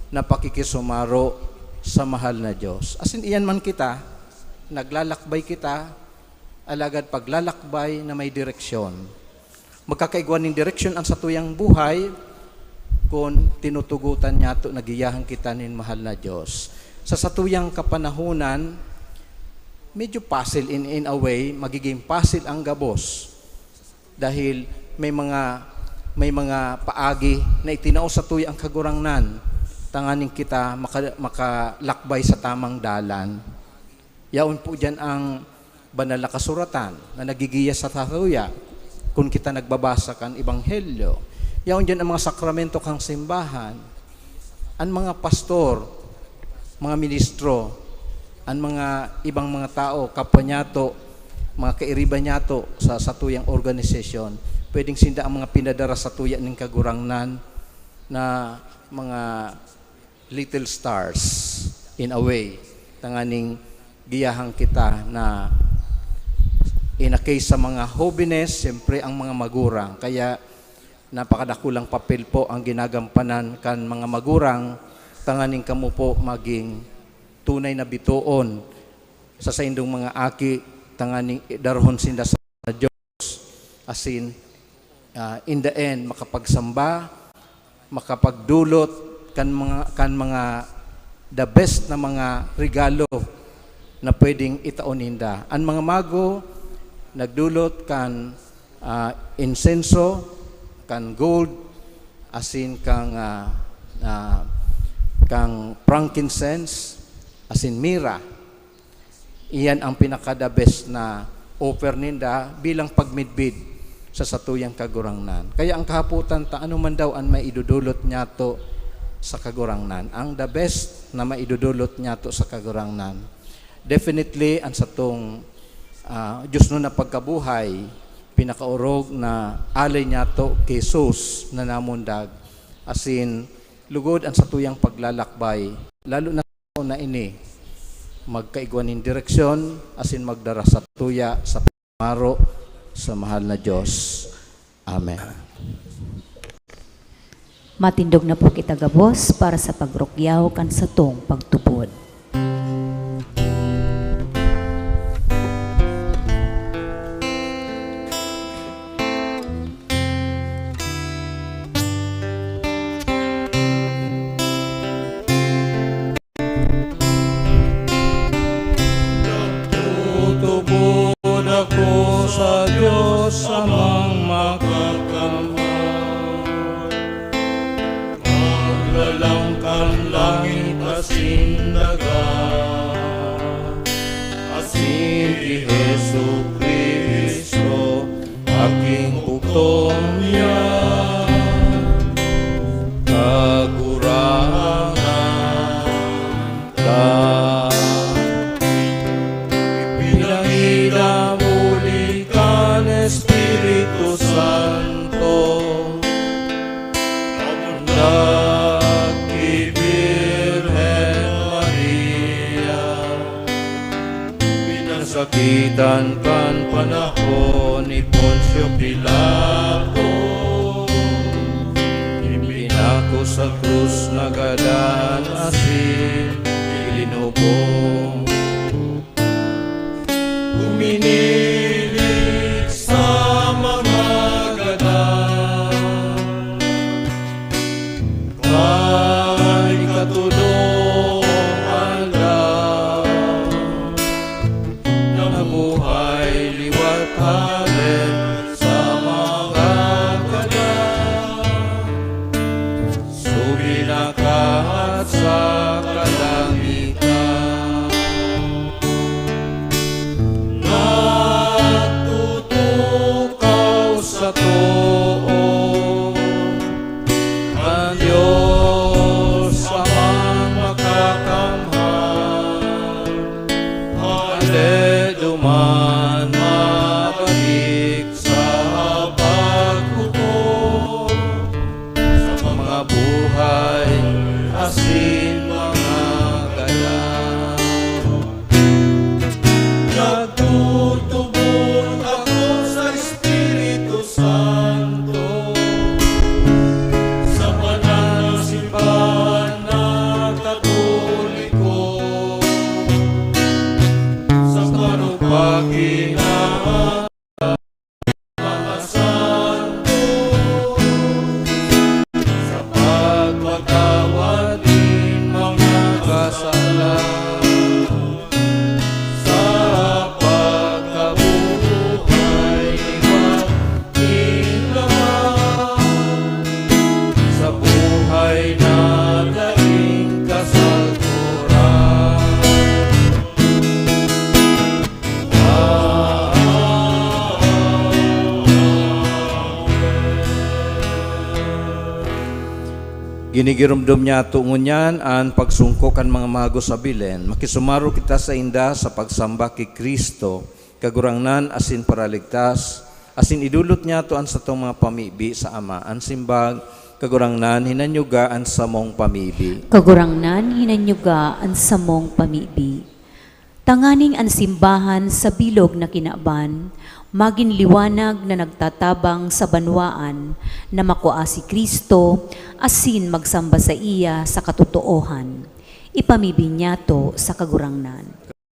na pakikisumaro sa mahal na Dios. Asin iyan man kita, naglalakbay kita, alagad paglalakbay na may direksyon. Magkakaigwa nin direksyon an satuyang buhay kun tinutugotan nyato na giyahan kita nin mahal na Dios. Sa satuyang kapanahonan, medyo pasil in, in a way, magiging pasil ang gabos. Dahil may mga, may mga paagi na itinao satuya ang Kagurangnan, tanganing kita maka-, makalakbay sa tamang dalan. Yaon po diyan ang Banal na Kasuratan na nagigiya sa satuya kun kita nagbabasa kan Ebanghelyo. Yaon diyan ang mga sakramento kan simbahan. An mga pastor, mga ministro, an mga ibang mga tao, kapwa niyato, mga kairiba niyato sa satuyang organisasyon, pwedeng sinda ang mga pinadara satuya nin Kagurangnan na mga little stars in a way, tanganing giyahan kita na in a case sa mga hobenes, siyempre ang mga magurang. Kaya napakadakulang papel po ang ginagampanan kan mga magurang tanganing kamo po magin tunay na bitoon sa saindong mga aki, tanganing darahon sinda sa Dios, asin, ah, in the end, makapagsamba, makapagdulot kan mga, kan mga the best na mga regalo na pwedeng itao ninda. An mga mago nagdulot kan, ah, insenso, kan gold, asin kang, ah, ah, kang frankincense, asin mira. Iyan ang pinaka-the best na offer ninda bilang pagmidbid sa satuyang Kagurangnan. Kaya ang kahapotan ta, ano man daw an maidudulot niyato sa Kagurangnan? Ang the best na maidudulot niyato sa Kagurangnan, definitely, an satong, ah, diosnon na pagkabuhay, pinakaorog na alay niyato ki Jesus na namundag, asin lugod an satuyang paglalakbay, lalo na sa panahon na ini, magkaigwa nin direksyon asin magdara satuya sa pagmaro sa mahal na Dios. Amen. Matindog na po kita gabos para sa pagrukyaw kan satong pagtubod. Nagtutubod ako sa Dios Amang Makakamhan, Maglalang kan langit asin daga, asin ki Jesu-Cristo, aking bugtong niya, Kagurangnan ta. Ipinangidam huli kan Espiritu Santo, namundag ki Birhen Maria, pinasakitan kan panahon ni Poncio Pilato, ipinako sa krus, nagadan asin ilinubong. Huminilik sa mga gadan kan ikatulong aldaw, nabuhay liwat hale sa mga gadan, subinakahan sa kalangitan. Nagtutukaw sa too kan Dios Amang Makakamhan, hale duman mabalik sa paghukom sa mga buhay asin mga gadan. Nagtutubod ako sa Espiritu Santo. Ginigiromdom niyato ngunyan an pagsungko kan mga magos sa Belen. Makisumaro kita sainda sa pagsamba ki Cristo, Kagurangnan asin Paraligtas, asin idolot niyato an satong mga pamibi sa Ama. An simbag, Kagurangnan, hinanyuga an samong pamibi. Kagurangnan, hinanyuga an samong pamibi. Tanganing an simbahan sa bilog na kinaban magin liwanag na nagtatabang sa banwaan na makua si Cristo asin magsamba saiya sa katotoohan. Ipamibi niyato sa Kagurangnan.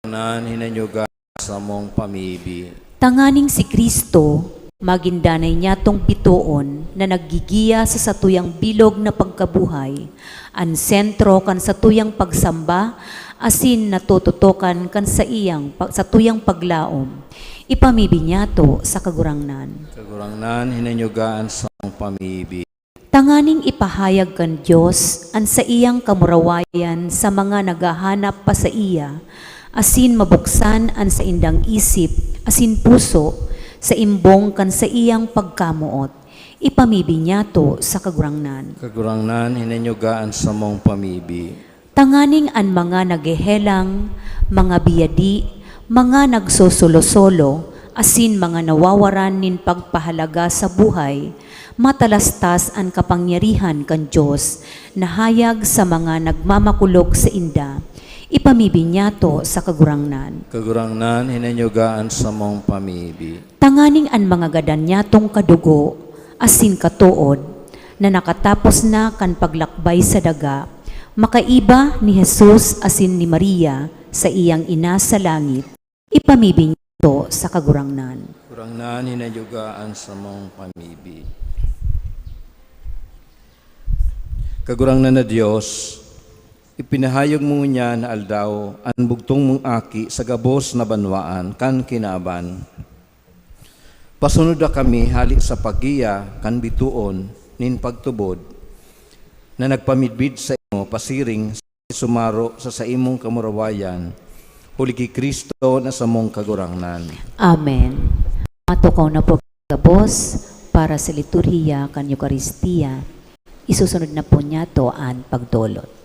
Kagurangnan, hinanyuga samong pamibi. Tanganing si Cristo magin danay niyatong bitoon na naggigiya sa satuyang bilog na pagkabuhay, an sentro kan satuyang pagsamba asin natututokan kan saiyang pa-, satuyang paglaom. Ipamibi niyato sa Kagurangnan. Kagurangnan, hinanyuga an samong pamibi. Tanganing ipahayag kan Dios an saiyang kamurawayan sa mga naghahanap pa saiya, asin mabuksan an saindang isip asin puso sa imbong kan saiyang pagkamoot. Ipamibi niyato sa Kagurangnan. Kagurangnan, hinanyuga an samong pamibi. Tanganing an mga naghehelang, mga biyadi, mga nagsosolo-solo, asin mga nawawaran nin pagpahalaga sa buhay, matalastas an kapangyarihan kan Dios na hayag sa mga nagmamakulog sainda. Ipamibi niyato sa Kagurangnan. Kagurangnan, hinanyuga an samong pamibi. Tanganing an mga gadan niyatong kadugo asin katood na nakatapos na kan paglakbay sa daga, makaiba ni Jesus asin ni Maria sa iyang ina sa langit, ipamibi niyato sa Kagurangnan. Kagurangnan, hinanyuga an samong pamibi. Kagurangnan na Dios, ipinahayag mo ngunyan na aldaw an bugtong mong Aki sa gabos na banwaan kan kinaban. Pasunod na kami hali sa paggiya kan bitoon nin pagtubod na nagpamidbid saimo pasiring sa sumaro sa saimong kamurawayan, huli ki Cristo na samong Kagurangnan. Amen. Matukaw na po gabos para sa liturhiya kan Eukaristia. Isusunod na po niyato an pagdolot.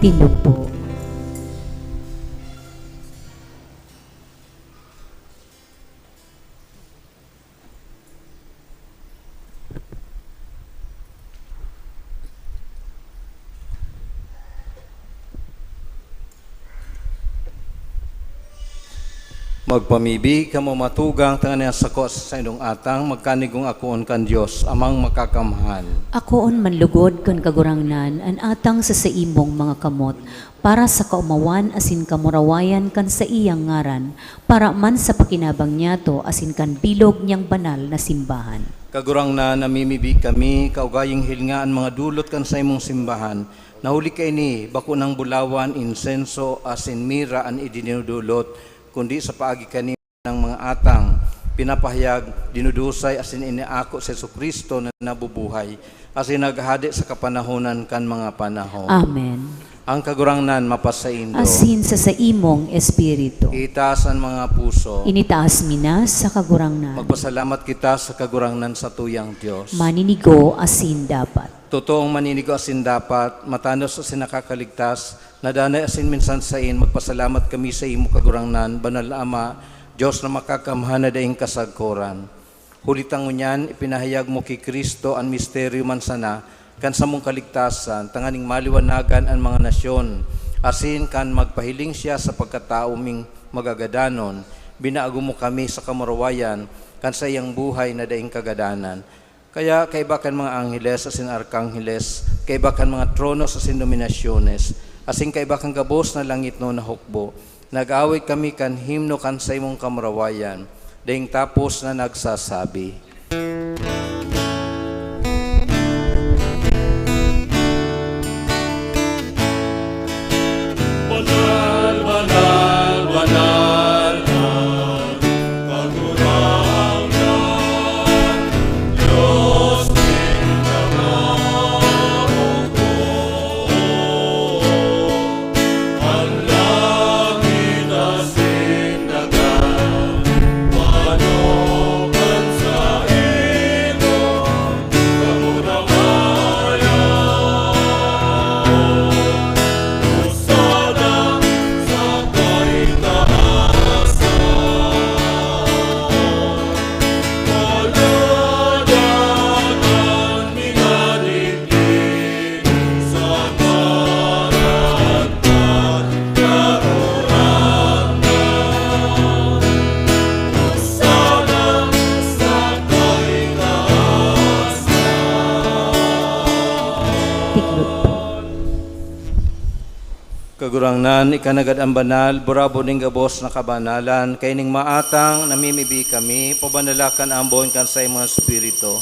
Tindog po. Magpamibi kamo, mga tugang, tanganing an sako sa saindong atang magkanigong akoon kan Dios, Amang Makakamhan. Akoon man lugod kan Kagurangnan an atang sa saimong mga kamot, para sa kaomawan asin kamurawayan kan saiyang ngaran, para man sa pakinabang niyato asin kan bilog niyang banal na simbahan. Kagurangnan, namimibi kami, kaugayong hilnga an mga dulot kan saimong simbahan, na huli kaini, bako nang bulawan, insenso, asin mira an idinudulot, kundi sa paagi kaini, ng mga atang, pinapahayag, dinudusay, asin iniako si Jesu-Cristo na nabubuhay, asin naghahade sa kapanahonan kan mga panahon. Amen. Ang Kagurangnan mapasaindo. Asin sa saimong espiritu. Itaas an mga puso. Initaas mi na sa Kagurangnan. Magpasalamat kita sa Kagurangnan, satuyang Dios. Maninigo asin dapat. Totoong maninigo asin dapat, matanos asin nakakaligtas, na danay asin minsan sain, magpasalamat kami sa imo, Kagurangnan, Banal na Ama, Dios na makakamhan na daing kasagkoran. Huli ta ngunyan, ipinahayag mo ki Cristo an misteryo man sana kan samong kaligtasan, tanganing maliwanagan an mga nasyon, asin kan magpahiling siya sa pagkatawo ming magagadanon, binago mo kami sa kamurawayan kan saiyang buhay na daing kagadanan. Kaya kaiba kan mga angheles asin arkangheles, kaiba kan mga tronos asin dominasyones, asin kaiba kan gabos na langitnon na hukbo, nag-aawit kami kan himno kan saimong kamurawayan, daing tapos na nagsasabi, "Banal, banal, banal na Kagurangnan, Dios nin mga ogob. An langit asin daga, manokan sa imo kamurawayan. Hosana sa kaitaasan. Paladanan mi nganing ini sa ngaran kan Kagurangnan. Hosana sa kaitaasan." Tiklop po. Kagurangnan, ika nanggad an banal, burabod nin gabos na kabanalan, kaining maatang namimibi kami, pabanalakan ambon kan saimong Espiritu,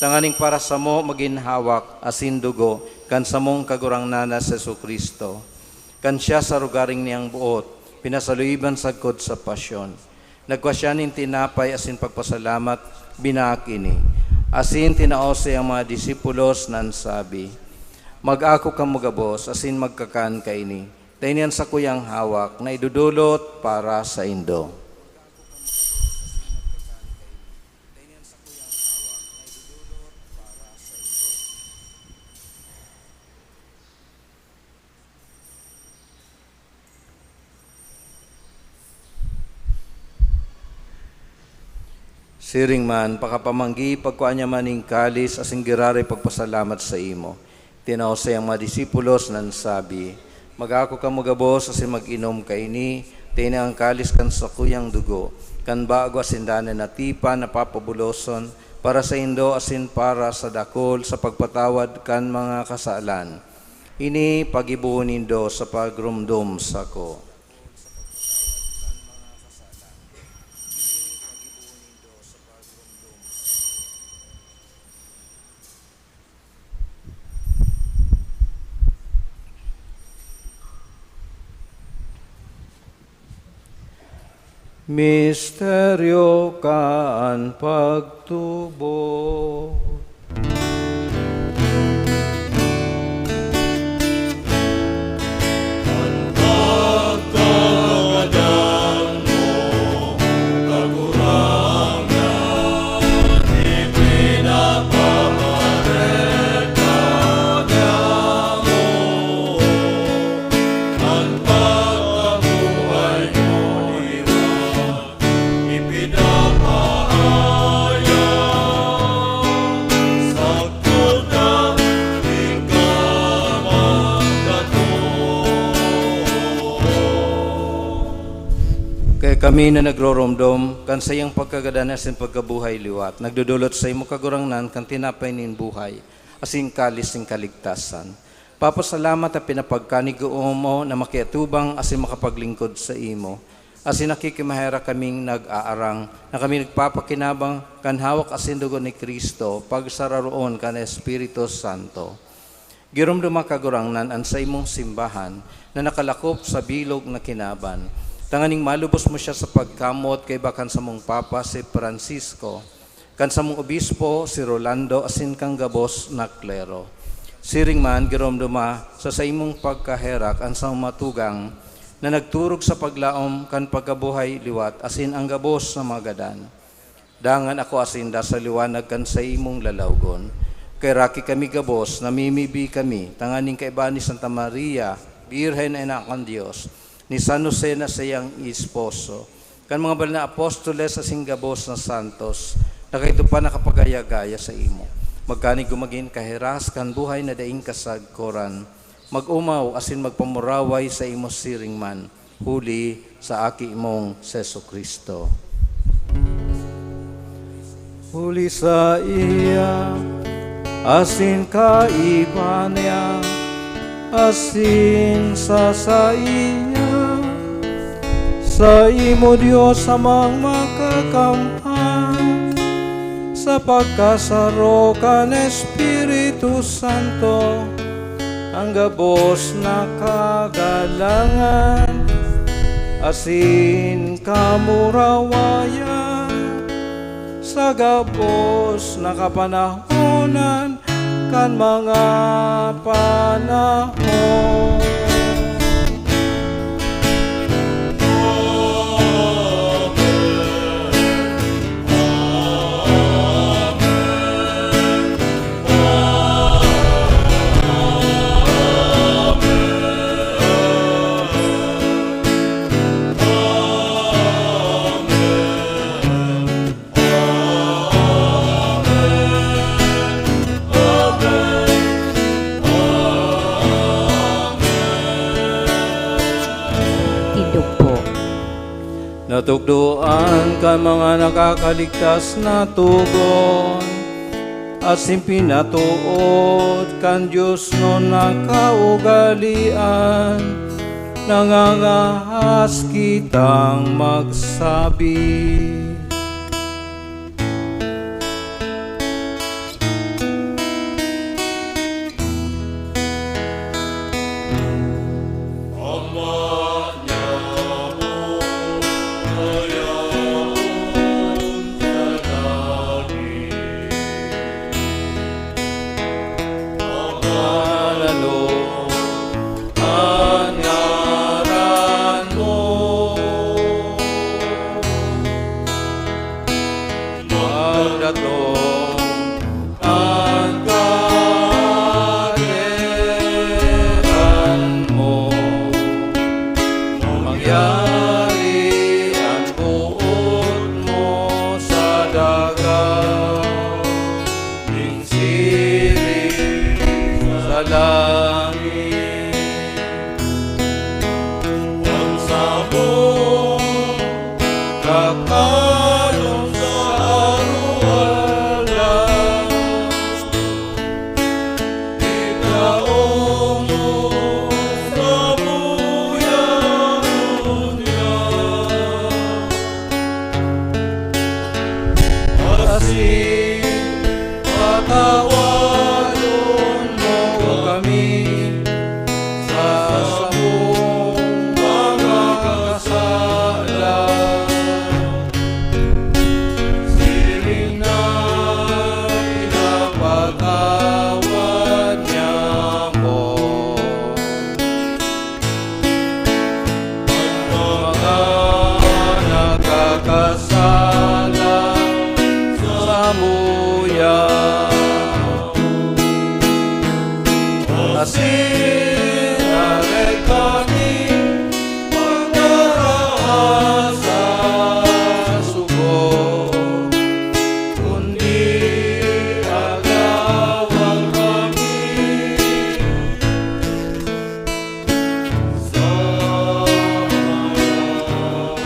tanganing para samo magin hawak asin dugo kan samong Kagurangnan na si Jesu-Cristo. Kan siya sa rogaring niyang boot, pinasaluiban sagkod sa pasyon. Nagkua siya nin tinapay asin pagpasalamat, binaak ini, asin tinao sa iyang mga disipulos na nagsabi, "Mag-ako kamo gabos asin magkakan kaini, ta ini an sakuyang hawak na idodolot para saindo." Siring man, pakapamanggi, pagkua niya man nin kalis asin giraray pagpasalamat saimo. Tinao sa iyang mga disipulos na nagsabi, "Mag-ako kamo gabos asin mag-inom kaini, ta ini an kalis kan sakuyang dugo, kan bago asin danay na tipan na papabuloson para saindo asin para sa dakul sa pagpatawad kan mga kasalan. Ini paggibohon nindo sa pagromdom sako." Misteryo kan pagtubod. An pagkagadan mo, Kagurangnan, ipinapamareka niamo. Kami na nagroromdom kan saiyang pagkagadan asin pagkabuhay liwat, nagdodolot saimo, Kagurangnan, kan tinapay nin buhay asin kalis nin kaligtasan. Papasalamat ta pinapagkanigoo mo na makiatubang asin makapaglingkod saimo, asin nakikimaherak kaming nag-aarang na kami nagpapakinabang kan hawak asin dugo ni Cristo, pagsararoon kan Espiritu Santo. Giromdoma, Kagurangnan, an saimong simbahan na nakalakop sa bilog na kinaban, tanganing malubos mo siya sa pagkamot kaiba kan samong Papa, si Francisco, kan samong Obispo, si Rolando, asin kan gabos na klero. Siring man, giromdoma sa saimong pagkaherak an samong mga tugang na nagturog sa paglaom kan pagkabuhay liwat asin an gabos na mga gadan. Dangan ako asinda sa liwanag kan saimong lalawgon. Kaheraki kami gabos, namimibi kami, tanganing kaiba ni Santa Maria, Birhen na Ina kan Dios, ni San Jose na saiyang esposo, kan mga banal na apostoles asin gabos na santos, na kaidto pa nakapagaya-gaya saimo. Magkanigoo magin kahiras kan buhay na daing kasagkoran, mag-omaw asin magpamuraway saimo siring man, huli sa Aki mong si Jesu-Cristo. Huli saiya, asin kaiba niya, asin sa saiya, saimo, Dios Amang Makakamhan, sa pagkasaro kan Espiritu Santo, an gabos na kagalangan asin kamurawayan sa gabos na kapanahonan kan mga panahon. Tindog po. Natukdoan kan mga nakakaligtas na togon, asin pinatood kan Dios non na kaugalean, nangangahas kitang magsabi. An ngaran mo magdatong, an Kagurangnan mo, mangyari an boot mo sa daga, ning siring sa langit. An samong kakanon sa aroaldaw, itao mo sa buya ngunyan. Asin patawadon mo kami sa samong mga kasalan, siring na pinapatawad niamo an mga nakakasala samuya. Asin dai kami pagdaraha sa sugo, kundi agawan kami sa mayo.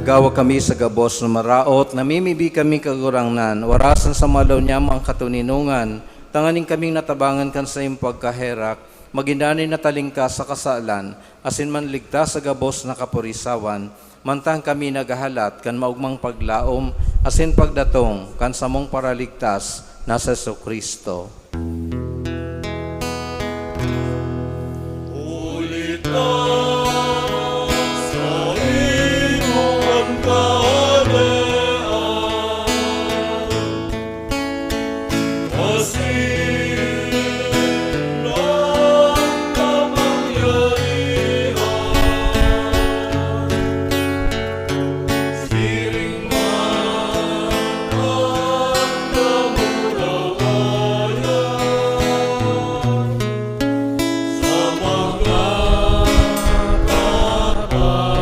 Gawa kami sa gabos na maraot, namimibi kami, Kagurangnan, warasan sa malaw niyamo ang katoninongan, tanganing kaming natabangan kan saimong pagkaherak, magin danay na talingkas sa kasalan, asin manligtas sa gabos na kapurisawan, mantang kami naghahalat kan maogmang paglaom asin pagdatong kan samong Paraligtas na si Jesu-Cristo. Huli ta sa imo an kahadean, asin an kapangyarihan. Siring man an kamurawayan sa mga kapanahonan.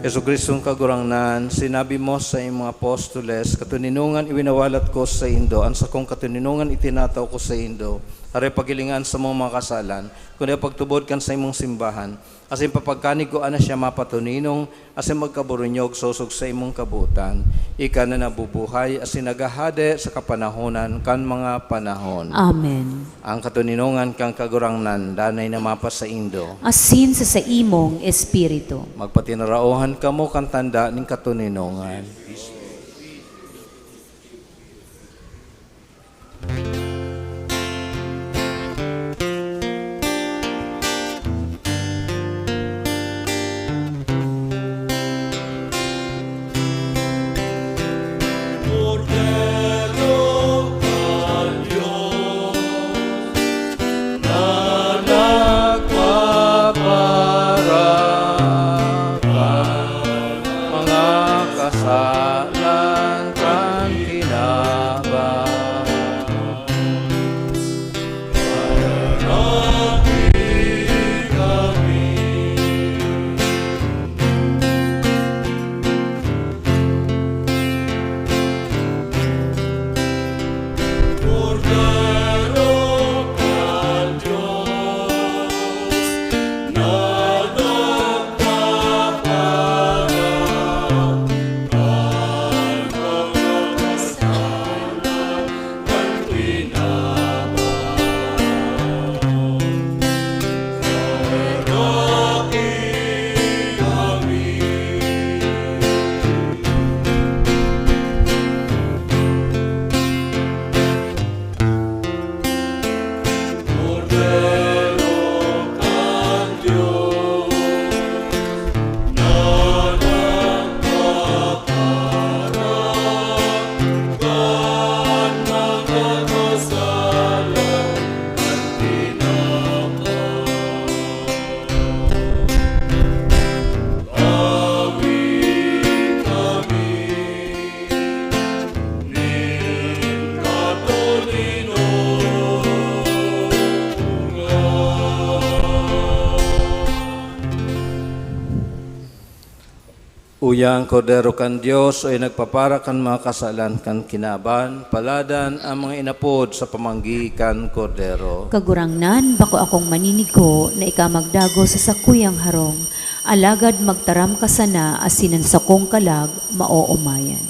Jesu-Cristong Kagurangnan, sinabi mo sa iyong mga apostoles, "Katoninongan iwinawalat ko saindo, an sakong katoninongan itinatao ko saindo, aroy paghilinga an samong mga kasalan, kundi pagtubod kan saimong simbahan." Asin papagkanigkoan na siya mapatoninong asin magkaboronyog sosog sa imong kabotan. Ika na nabubuhay asin naghahade sa kapanahonan kan mga panahon. Amen. Ang katoninongan kan Kagurangnan danay na mapasaindo. Asin sa saimong espiritu. Magpatinaraohan kamo kan tanda nin katoninongan. Kordero kan Dios, na nagpaparakan mga kasalan kan kinaban. Parakan kami. Kordero kan Dios, na nagpaparakan kan mga kasalan kan kinaban. Parakan kami. Kordero kan Dios, na nagpaparakan kan mga kasalan kan kinaban. Awi kami nin katoninongan. Uya an Kordero kan Dios, uya nagpapara kan mga kasalan kan kinaban. Paladan an mga inapod sa pamanggi kan Kordero. Kagurangnan, bako akong maninigo na ika magdagos sa sakuyang harong, alagad magtaram ka sana asin an sakong kalag maoomayan.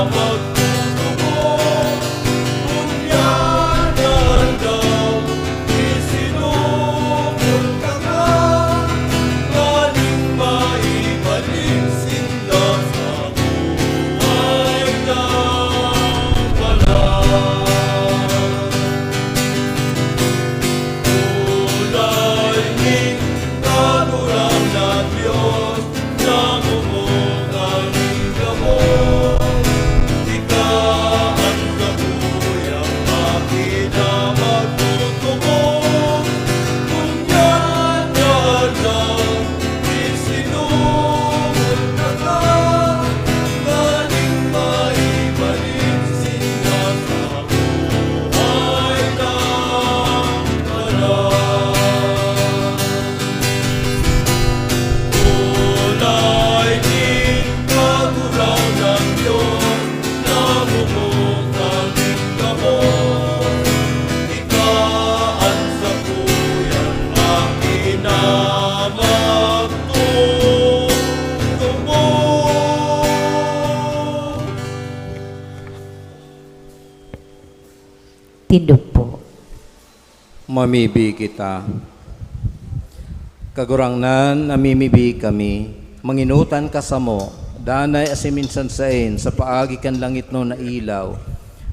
Magtutubod, ngunyan aldaw, isinubot ka na, nganing maibalik sinda sa buhay na banal. Tunay ning Kagurangnan Dios, namumuhay kamo. Ika an sakuyang aki na magtutubod. Ngunyan aldaw, isinubot ka na, nganing maibalik sinda sa buhay na banal. Tunay nin Kagurangnan Dios, namumuhay kamo. Ika an sakuyang aki na magtutubod. Tindog po. Mamibi kita. Kagurangnan, namimibi kami, mangenotan ka samo, danay asin minsan saen, sa paagi kan langitnon na ilaw,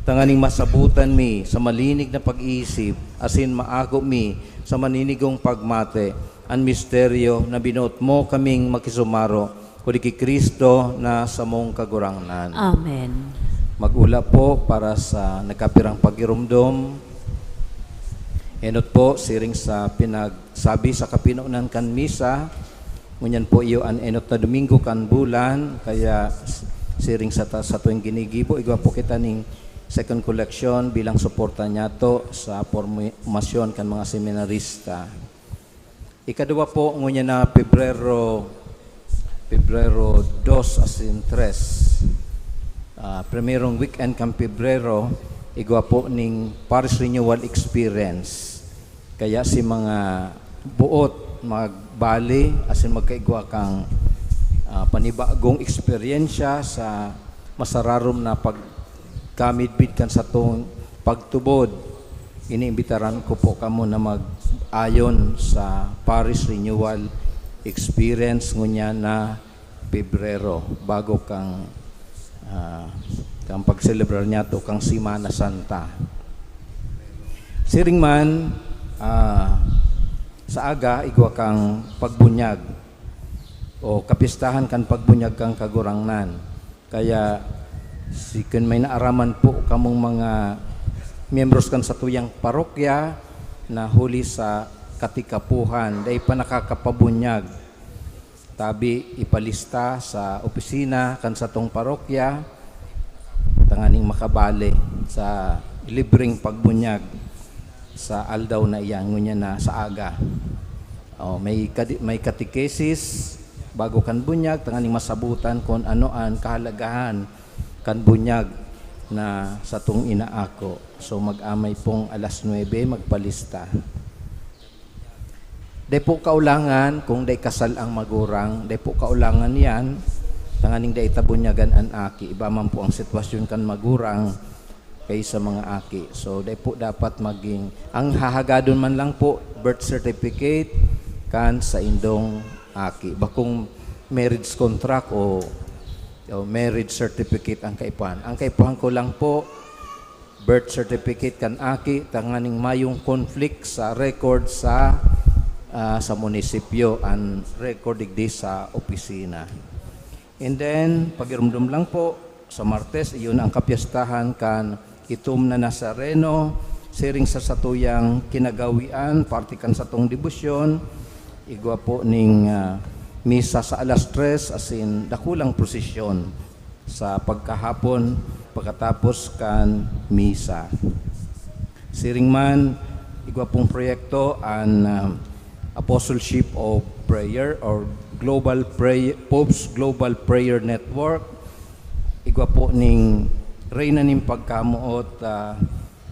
tanganing masabotan mi sa malinig na pag-iisip, asin maako mi sa maninigong pagmate an misteryo na binoot mo kaming makisumaro, huli ki Cristo na samong Kagurangnan. Amen. Mag-ula po para sa nagkapirang pagiromdom. Enot po, siring sa pinagsabi sa kapinonan kan misa, ngunyan po iyo an enot na Domingo kan bulan, kaya s-, siring sa ta-, sa tuwing ginigibo, igwa po kita ning second collection bilang suporta niyato sa pormasyon kan mga seminarista. Ikaduwa po, ngunyan na Pebrero, Pebrero dos asin tres. Ah, primerong weekend kan Pebrero, igwa po ning Parish Renewal Experience. Kaya si mga buot magbali asin magkaigwa kan, ah, panibagong eksperyensya sa masararom na pagkamidbid kan satong pagtubod, iniimbitaran ko po kamo na mag-ayon sa Parish Renewal Experience ngunyan na Pebrero, bago kan, ah, kan pagselebrar niyato kan Semana Santa. Siring man, ah, sa aga, igwa kan pagbunyag o kapistahan kan pagbunyag kan Kagurangnan. Kaya, si, kun may naaraman po kamong mga miyembros kan satuyang parokya na huli sa katikapohan, dai pa nakakapabunyag, tabi ipalista sa opisina kan satong parokya tanganing makabali sa libreng pagbunyag sa aldaw na iyan, ngunyan na sa aga. O, may kadi-, may katekesis bago kan bunyag, tanganing masabotan kun ano an kahalagahan kan bunyag na satong inaako. So, mag-amay pong alas nuebe, magpalista. Dai po kaulangan kung dai kasal ang magurang, dai po kaulangan yan, tanganing dai ta bunyagan an aki. Iba man po ang sitwasyon kan magurang kaysa mga aki. So, dai po dapat maging, ang hahagadon man lang po, birth certificate kan saindong aki. Bakong marriage contract o, o marriage certificate ang kaipuhan. Ang kaipuhan ko lang po, birth certificate kan aki, tanganing mayong conflict sa record sa, ah, sa munisipyo, an record digdi sa opisina. And then, pagiromdom lang po, sa Martes, iyon ang kapyestahan kan Itom na Nazareno, siring sa satuyang kinagawian, parte kan satong debosyon, igwa po ning, ah, misa sa alas tres, asin dakulang prosesyon sa pagkahapon, pagkatapos kan misa. Siring man, igwa pong proyekto an, ah, Apostleship of Prayer or Global Pray-, Pope's Global Prayer Network. Igwa po ning Reyna nin Pagkamoot, ah,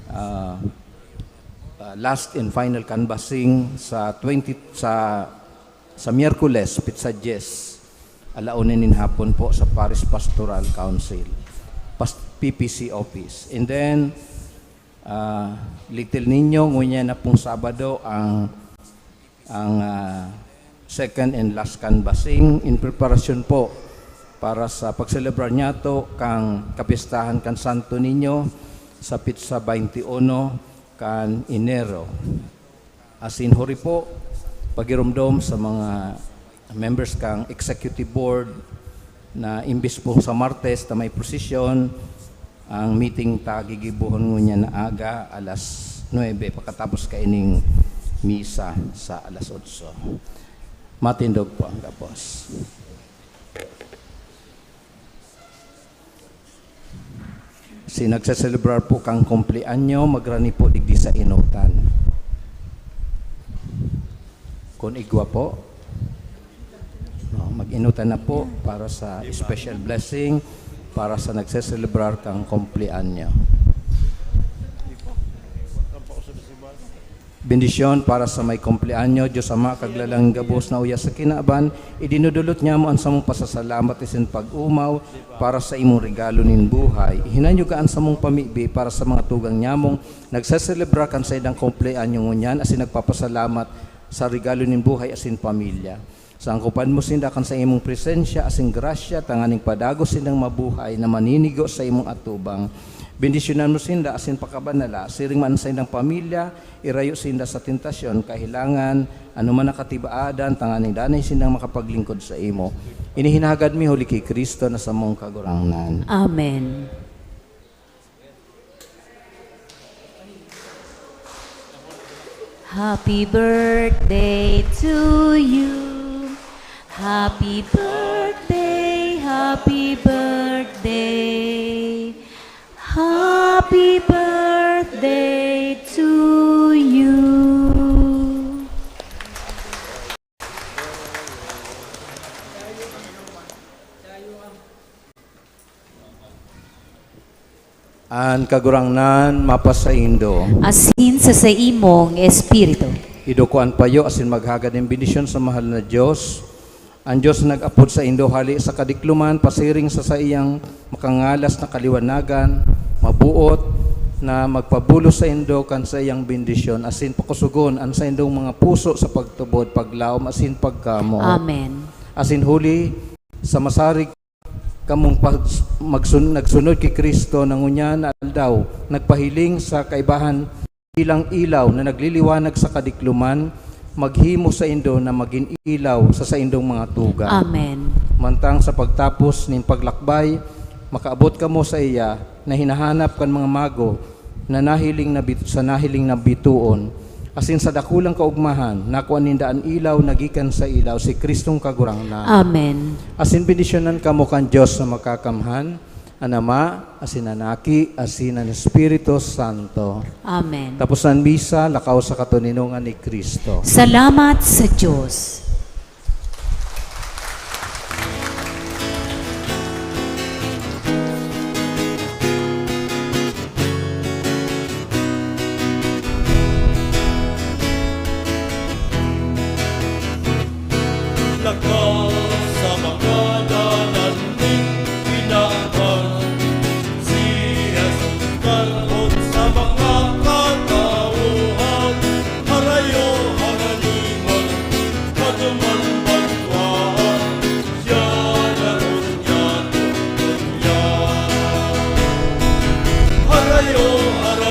ah, ah, last and final canvassing sa twenty, sa, sa Miyerkules, petsa dyes, ala una nin hapon po sa Parish Pastoral Council. pas-, P P C office. And then, ah, Little Niño, ngunyan na pong Sabado ang, ang, ah, second and last canvassing in preparasyon po para sa pagselebrar niyato kan kapistahan kan Santo Niño sa petsa twenty-one kan Enero. Asin huri po, pagiromdom sa mga members kan executive board na imbis po sa Martes na may prosesyon, ang meeting ta gigibohon ngunyan na aga, alas nuebe, pakatapos kaining misa sa alas otso. Matindog po ang gabos. Si nagseselebrar po kan kumpleanyo, magrani po digdi sa enotan. Kun igwa po, no, mag-enotan na po para sa special blessing para sa nagseselebrar kan kumpleanyo. Bendisyon para sa may kumpleanyo, Dios Ama, kaglalang gabos na uya sa kinaban, idinudulot nyamo an samong pasasalamat asin pag-omaw para sa imong regalo nin buhay. Ihinanyog an samong pamibi para sa mga tugang nyamong nagseselebrar kan saindang kumpleanyo ngunyan asin nagpapasalamat sa regalo nin buhay asin pamilya. Sangkopan mo sinda kan sa imong presensya asin grasya tanganing padagos sindang mabuhay na maninigo sa imong atubang. Bendisyonan mo sinda asin pakabanala, siring man an saindang pamilya, irayo sinda sa tentasyon, kahelangan, anoman na katibaadan, tanganing danay sindang makapaglingkod sa imo. Ini hinahagad mi huli ki Cristo na samong Kagurangnan. Amen. Happy birthday to you. Happy birthday, happy birthday. Happy birthday to you. An Kagurangnan mapasaindo. Asin sa saimong espiritu. Iduko an payo asin maghagad nin bendisyon sa mahal na Dios. An Dios na nag-apod saindo hale sa kadikloman, pasiring sa saiyang makangalas na kaliwanagan, mabuot na magpabulos saindo kan saiyang bendisyon, asin pakusogon an saindong mga puso sa pagtubod, paglaom, asin pagkamoot. Amen. Asin huli sa masarig kamong pag-, magsun-, nagsunod ki Cristo na ngunyan na aldaw, nagpahiling sa kaibahan bilang ilaw na nagliliwanag sa kadikloman, maghimo saindo na magin ilaw sa saindong mga tugang. Amen. Mantang sa pagtapos nin paglakbay, makaabot kamo sa iya na hinahanap kan mga mago na nahiling na bit-, sa nahiling na bitoon, asin sa dakulang kaogmahan, nakua ninda an ilaw na gikan sa ilaw, si Cristong Kagurangnan. Amen. Asin bendisyonan kamo kan Dios na Makakamhan, an Ama, asin an Aki, asin an Espiritu Santo. Amen. Tapos na an misa, lakaw sa katoninongan ni Cristo. Salamat sa Dios. Lakas sa mga dalan nin kinaban, si Jesus kalhon sa mga katauhan, harayo, haraniman, paduman, banwaan, siya na ngunyan, ngunyan. Harayo, harayo,